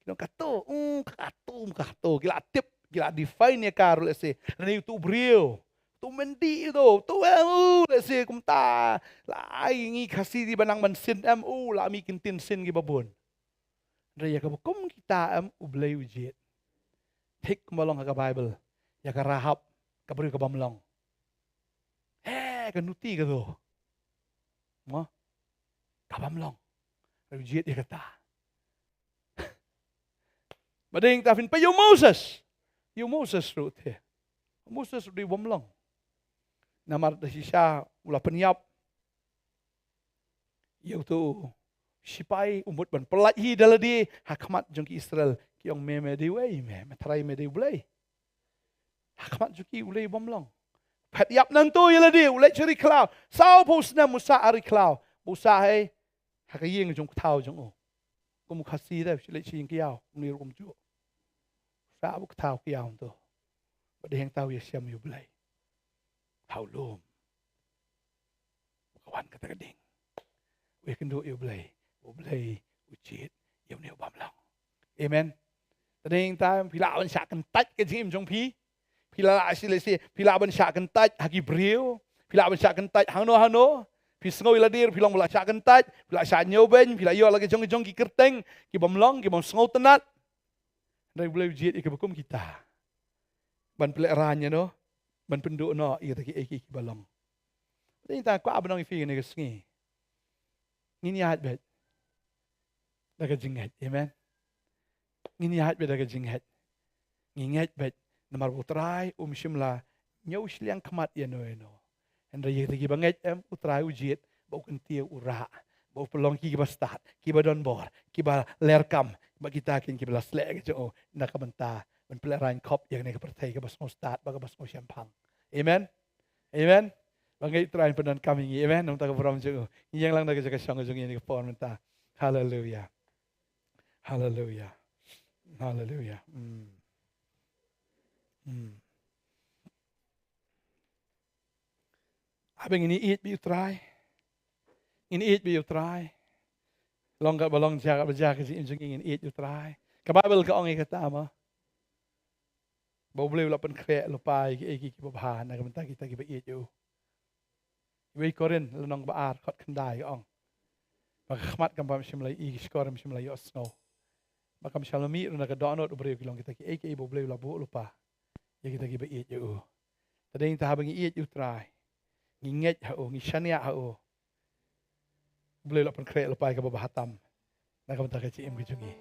Ki long kato, um, kato, um, kato. Ki la tip, ki la define ïa ka ruh lehse. Lane uto u briew. Uto u myndih uto, uto em, u, lehse kumta. La ai ngi Khasi dei ban nang ban sin em, u, la mih ki ktien sin kiba bun. Hynrei ïa kaba kum kita em U Blei u jied. Thik kumba long ha ka Baibl ïa ka Rahab, ka briew ka bym long. He, ka nuti kato. Mo? Ka bym long. Hynrei u jied ïa kata. Ba dei ta phin peit ïa u Moses. Ïa u Moses ruh te. U Moses ruh dei u bym long. Namar da shisha u la pynïap ïa uto u sipai, u mut ban pyllait hi da lade ha khmat jong ki Israel, ki ong me, me dei uei me, me tharai me dei U Blei. Ha khmat jong ki U Blei u bym long. Phet ïap nangto ïa lade, u leit sha ri khlaw. Sawphew snem u sah ha ri khlaw. U sah hei ha ka ïing jong u kthaw jong u. Kum u Khasi te, u leit sha ïing ki ïaw, um ne ruh kumjuh. U sah ha u kthaw ki ïaw nangto. Ba dei hangta u ïashem ïa U Blei. Ha u lum. Ka wan kata ka ding. U ïakynduh ïa U Blei. U Blei u jied ïa une u bym long. Amen. Te dei hangta phi lah ban shah kyntait ka jingim jong phi. Phi lah, lah shi lehse, phi lah ban shah kyntait ha ki briew. Phi lah ban shah kyntait hangno hangno. Phi sngew ïa lade phi long ba lah shah kyntait. Phi lah shah ñiewbeiñ, phi lah ïoh la ki jong ki jong ki kyrteng ki bym long, ki bym sngewtynnat. Hynrei U Blei u jied ïa kiba kum kita ban pynlehrain ïa no, ban pynduh noh ïa kita kiei kiei kiba long. Te ngi kwah ban ong ïa phi kane ka sngi, ngin ïaid beit da ka jingngeit. Amen. Ngin ïaid beit da ka jingngeit. Ngi ngeit beit namar ba U Trai um shym la ñiew shiliang khmat ïa no ïa no. Hynrei ïa kita kiba ngeit em, U Trai u jied ba u kyntiew, u rah ba u pynlong ki kiba stad, kiba don bor, kiba ler kam, ba kita kin kiba la sleh ka jong u na ka bynta ban pynlehrain khop ïa kane ka pyrthei kaba sngewstad bad kaba sngewshemphang. Amen. Amen. Ba ngeit U Trai un pyndonkam ïa ngi. Amen. Namar ka burom jong u. Ngi ïeng lang na ka jaka shong ka jong ngi ïa kane ka por mynta. Haleluia. Haleluia. Haleluia. Hmm. Hmm. Haba ngin ïeit beit ïa U Trai. Ngin ïeit beit ïa U Trai. Long katba long, jia katba jia ka jingim jong ngi, ngin ïeit ïa U Trai. Ka Baibl ka ong ïa kata mo. ba U Blei u la pynkhreh lypa ïa kiei kiei kiba bha na ka bynta kita kiba ïeit ïa u. Wei Korinth lynnong ba ar, dkhot khyndai ka ong ba ka khmat kam pam shym la ïohi, ki shkor kam shym la ïohsngew, ba kam shym la mih ruh na ka dohnud u briew, ki long kita kiei kiei ba U Blei u la buh lypa ïa kita kiba ïeit ïa u. Te dei nangta haba ngi ïeit ïa U Trai, ngi ngeit ha u, ngi shaniah ha u, U Blei u la pynkhreh lypa ïa kaba bha tam na ka bynta ka jingim ka jong ngi.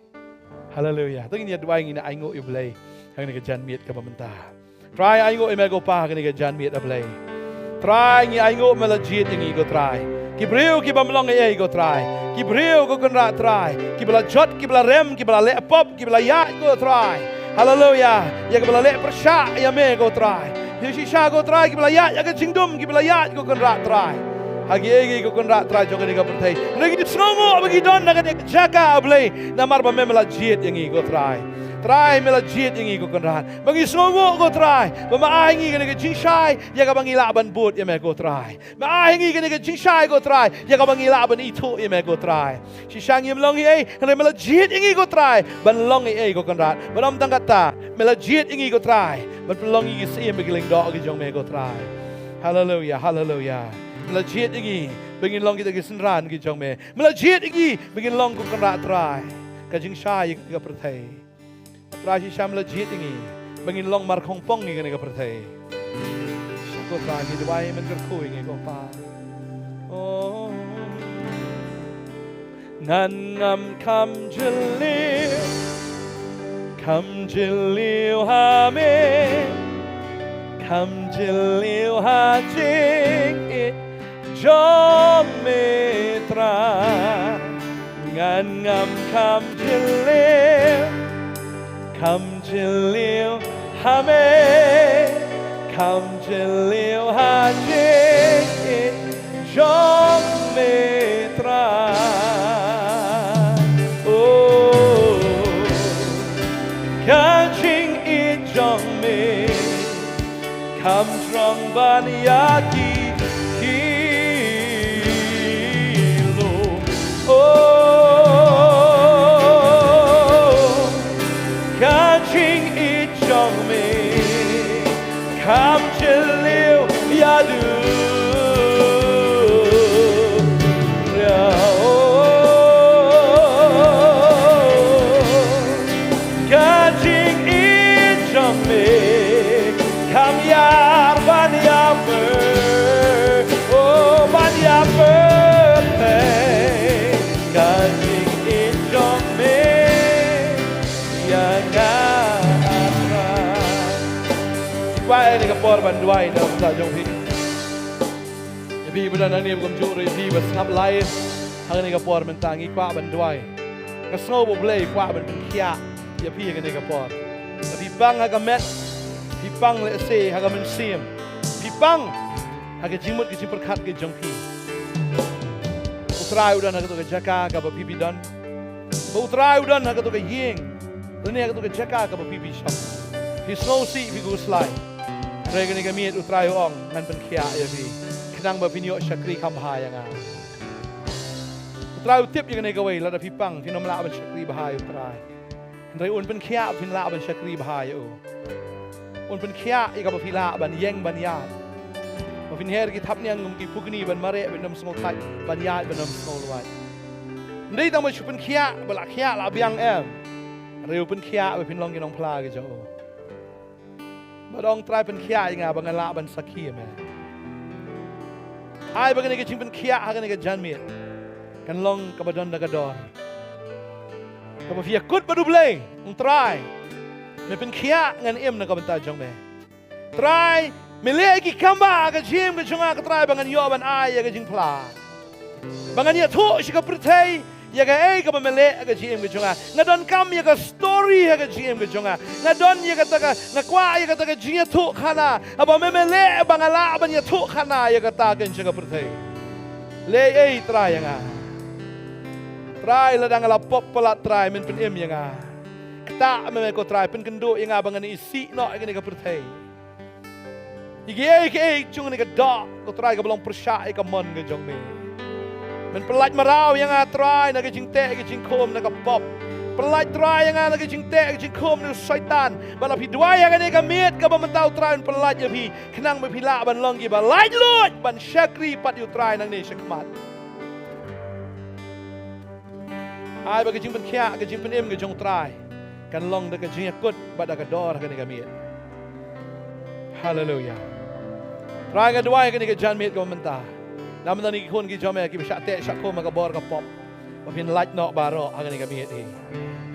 Haleluya. To ngin ïa duwai, ngin ïa ainguh ïa U Blei ha kane ka janmiet kaba mynta. Trai, ainguh ïa me ko Pa ha kane ka janmiet, A Blei. Trai, ngi ainguh me la jied ïa ngi ko Trai. Ki briew ki bym long ei ei ko Trai. Ki briew ko Kynrad Trai, kiba la jot, kiba la rem, kiba la leh pop, kiba la ïaid ko Trai. Haleluya. Ïa kiba la leh pyrshah ïa me ko Trai. Ïa shisha ko Trai, kiba la ïaid ïa ka jingdum, kiba la ïaid ko Kynrad Trai. Ha kiei kiei ko Kynrad Trai jong kane ka pyrthei, hynrei ngi sngewnguh ba ngi don ha kane ka jaka, A Blei, namar ba me, me la jied ïa ngi ko Trai. Trai, me la jied ïa ngi ko Kynrad. Ba ngi sngewnguh ko Trai ba me ai ngi kane ka jingshai ïa kaba ngi lah ban bud ïa me ko Trai. Me ai ngi kane ka jingshai ko Trai ïa kaba ngi lah ban ithuh ïa me ko Trai. Shisha ngim long ei ei, hynrei me la jied ïa ngi ko Trai ban long ei ei ko Kynrad. Bad ym tang katta, me la jied ïa ngi ko Trai ban pynlong ïa ngi ki syiem bad ki lyngdoh ki jong me ko Trai. Haleluya, haleluya. Me la jied ïa ngi ba ngin long kita ki synran ki jong me. Me la jied ïa ngi ba ngin long ko Kynrad Trai, ka jingshai ïa ka pyrthei. Trai, shisha me la jied ïa ngi ba ngin long markhongpong ïa kane ka pyrthei. Shisha ko Trai, ngi duwai, men kyrkhu ïa ngi ko Pa. Oh. Ngan ngam kham jylliew, kham jylliew ha me, kham jylliew ha jingïeit jong me Trai. Ngan ngam kham jylliew, kham jylliew ha me, kham jylliew ha jingïeit jong me Trai. Oh, ka jingïeit jong me kham jrong ban ïa ki khyllung. Oh, ka jingïeit jong me kham jylliew ïa duh. Ka jingïeit jong me kham ïar ban ïapher, oh, ban ïapher. Ka jingïeit jong me ïa nga, A Trai. Kwah ïa kane ka por ban duwai na ka bynta jong phi. Ïa phi ba don hangne, ba kumjuh ruh ïa phi ba sngap live ha kane ka por mynta, ngi kwah ban duwai. Nga sngew ba U Blei u kwah ban pynkhiah ïa phi ha kane ka por. Lada phi pang ha ka met, phi pang lehse ha ka mynsiem, phi pang ha ka jingmut ka jingpyrkhat ka jong phi, U Trai u don ha kato ka jaka kaba phi, phi don. Ba U Trai u don ha kato ka ïing lane ha kato ka jaka kaba phi, phi shong. Phi sngewsih, phi khuslai. Hynrei kane ka miet U Trai u ong, ngan pynkhiah ïa phi khnang ba phin ïoh shakri kham bha ïa nga. U Trai u tip ïa kane kawei, lada phi pang phin ym lah ban shakri bha ïa U Trai. Hynrei un pynkhiah ba phin lah ban shakri bha ïa u. Un pynkhiah ïa kaba phi lah ban ïeng ban ïaid, ba phin her ki thapniang kum ki pukni ban mareh, ban ym sngewthait, ban ïaid ban ym sngewlwait. Ym dei tang ba shu pynkhiah ba la khiah la biang, em. Hynrei u pynkhiah ba phin long ki nongphla ki jong u. Bad ong, Trai, pynkhiah ïa nga ba ngan lah ban sakhi ïa me. Ai ba kane ka jingpynkhiah ha kane ka janmiet kan long kaba don da ka dor, kaba phi ïakut bad U Blei, ong, Trai, me pynkhiah, ngan im na ka bynta jong me. Trai, me leh ïa ki kambah ha ka jingim ka jong nga ko Trai ba ngan ïoh ban ai ïa ka jingphla, ba ngan ïathuh sha ka pyrthei ïa kaei kaba me leh ha ka jingim ka jong nga. Nga donkam ïa ka story ha ka jingim ka jong nga. Nga don ïa kata ka, nga kwah ïa kata ka jingïathuhkhana, haba me, me leh ba nga lah ban ïathuhkhana ïa kata kein sha ka pyrthei. Leh ei, Trai, ïa nga. Trai, lada nga la pop palat, Trai, men pynim ïa nga. Ktah me, me ko Trai, pynkynduh ïa nga ba ngan isih noh ïa kane ka pyrthei. Ïa kiei kiei jong kane ka doh ko Trai kaba long pyrshah ïa ka mon ka jong me. Men pyllait mraw ïa nga Trai na ka jingteh ka jingkhum, na ka pop. Pyllait Trai ïa nga na ka jingteh ka jingkhum u Soitan. Bad la phi duwai ïa kane ka miet kaba mynta u Trai un pyllait ïa phi, khnang ba phi lah ban long kiba laitluid ban shakri pat ïa u Trai nangne shakhmat. Ai ba ka jingpynkhiah ka jingpynim ka jong u Trai kan long da ka jingïakut bad da ka dor ha kane ka miet. Haleluya. Trai, nga duwai ha kane ka janmiet kaba mynta, namar kine ki khun ki jong me kiba shah teh shah khum ha ka bor ka pop, ba phin lait noh baroh ha kane ka miet hi.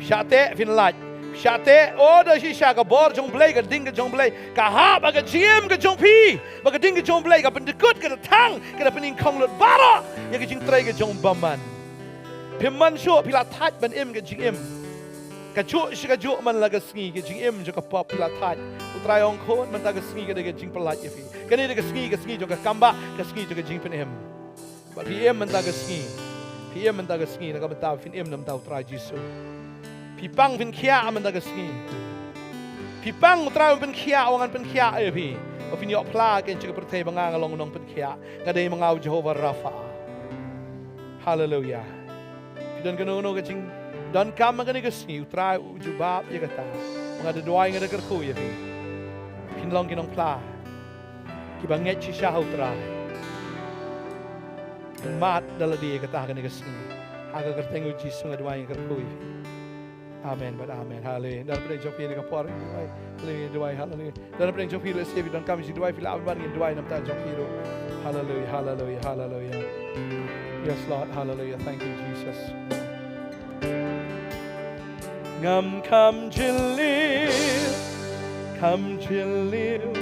Shah teh phin lait. Shah teh, oh, da shisha ka bor jong u Blei, ka ding ka jong u Blei ka hap ha ka jingim ka jong phi. Ba ka ding ka jong u Blei ka pyndykut, ka da thang, ka da pynïengkhong lut baroh ïa ka jingtrei ka jong u bymman. Phim mon shuh, phi la thait ban im ka jingim. Kajuh shi kajuh man la ka sngi ka jingim jong ka pop phi la thait. U Trai u ong, khun, mynta ka sngi ka dei ka jingpyllait ïa phi. Kane dei ka sngi, ka sngi jong ka kambah, ka sngi jong ka jingpynim. Bad phi im mynta ka sngi. Phi im mynta ka sngi na ka bynta phin im na ka bynta u Trai Jisu. Phi pang phin khiah mynta ka sngi. Phi pang u Trai un pynkhiah, u ong ngan pynkhiah ïa phi. Ba phin ïoh phla kein sha ka pyrthei ba nga nga long u nongpynkhiah. Nga dei ma nga u Jehovah Rapha. Haleluya. Phi don kano kano ka jingdonkam ha kane ka sngi, u Trai u jubab ïa kata. Nga da duwai, nga da kyrkhu ïa phi. Phin long ki nongphla kiba ngeit shisha ha u Trai. Phin mad da lade ïa kata ha kane ka sngi. Ha ka kyrteng u Jisu nga duwai, nga kyrkhu ïa phi. Amen bad amen. Haleluya. Don pdeng jong phi ha kane ka por, duwai. Haleluya, duwai. Haleluya. Don pdeng jong phi, lehse phi donkam jingduwai, phi lah ban wan, ngin duwai na ka bynta jong phi ruh. Haleluya, haleluya, haleluya. Yes, Lord. Haleluya. Thank you, Jesus. Ngam kham jylliew, kham jylliew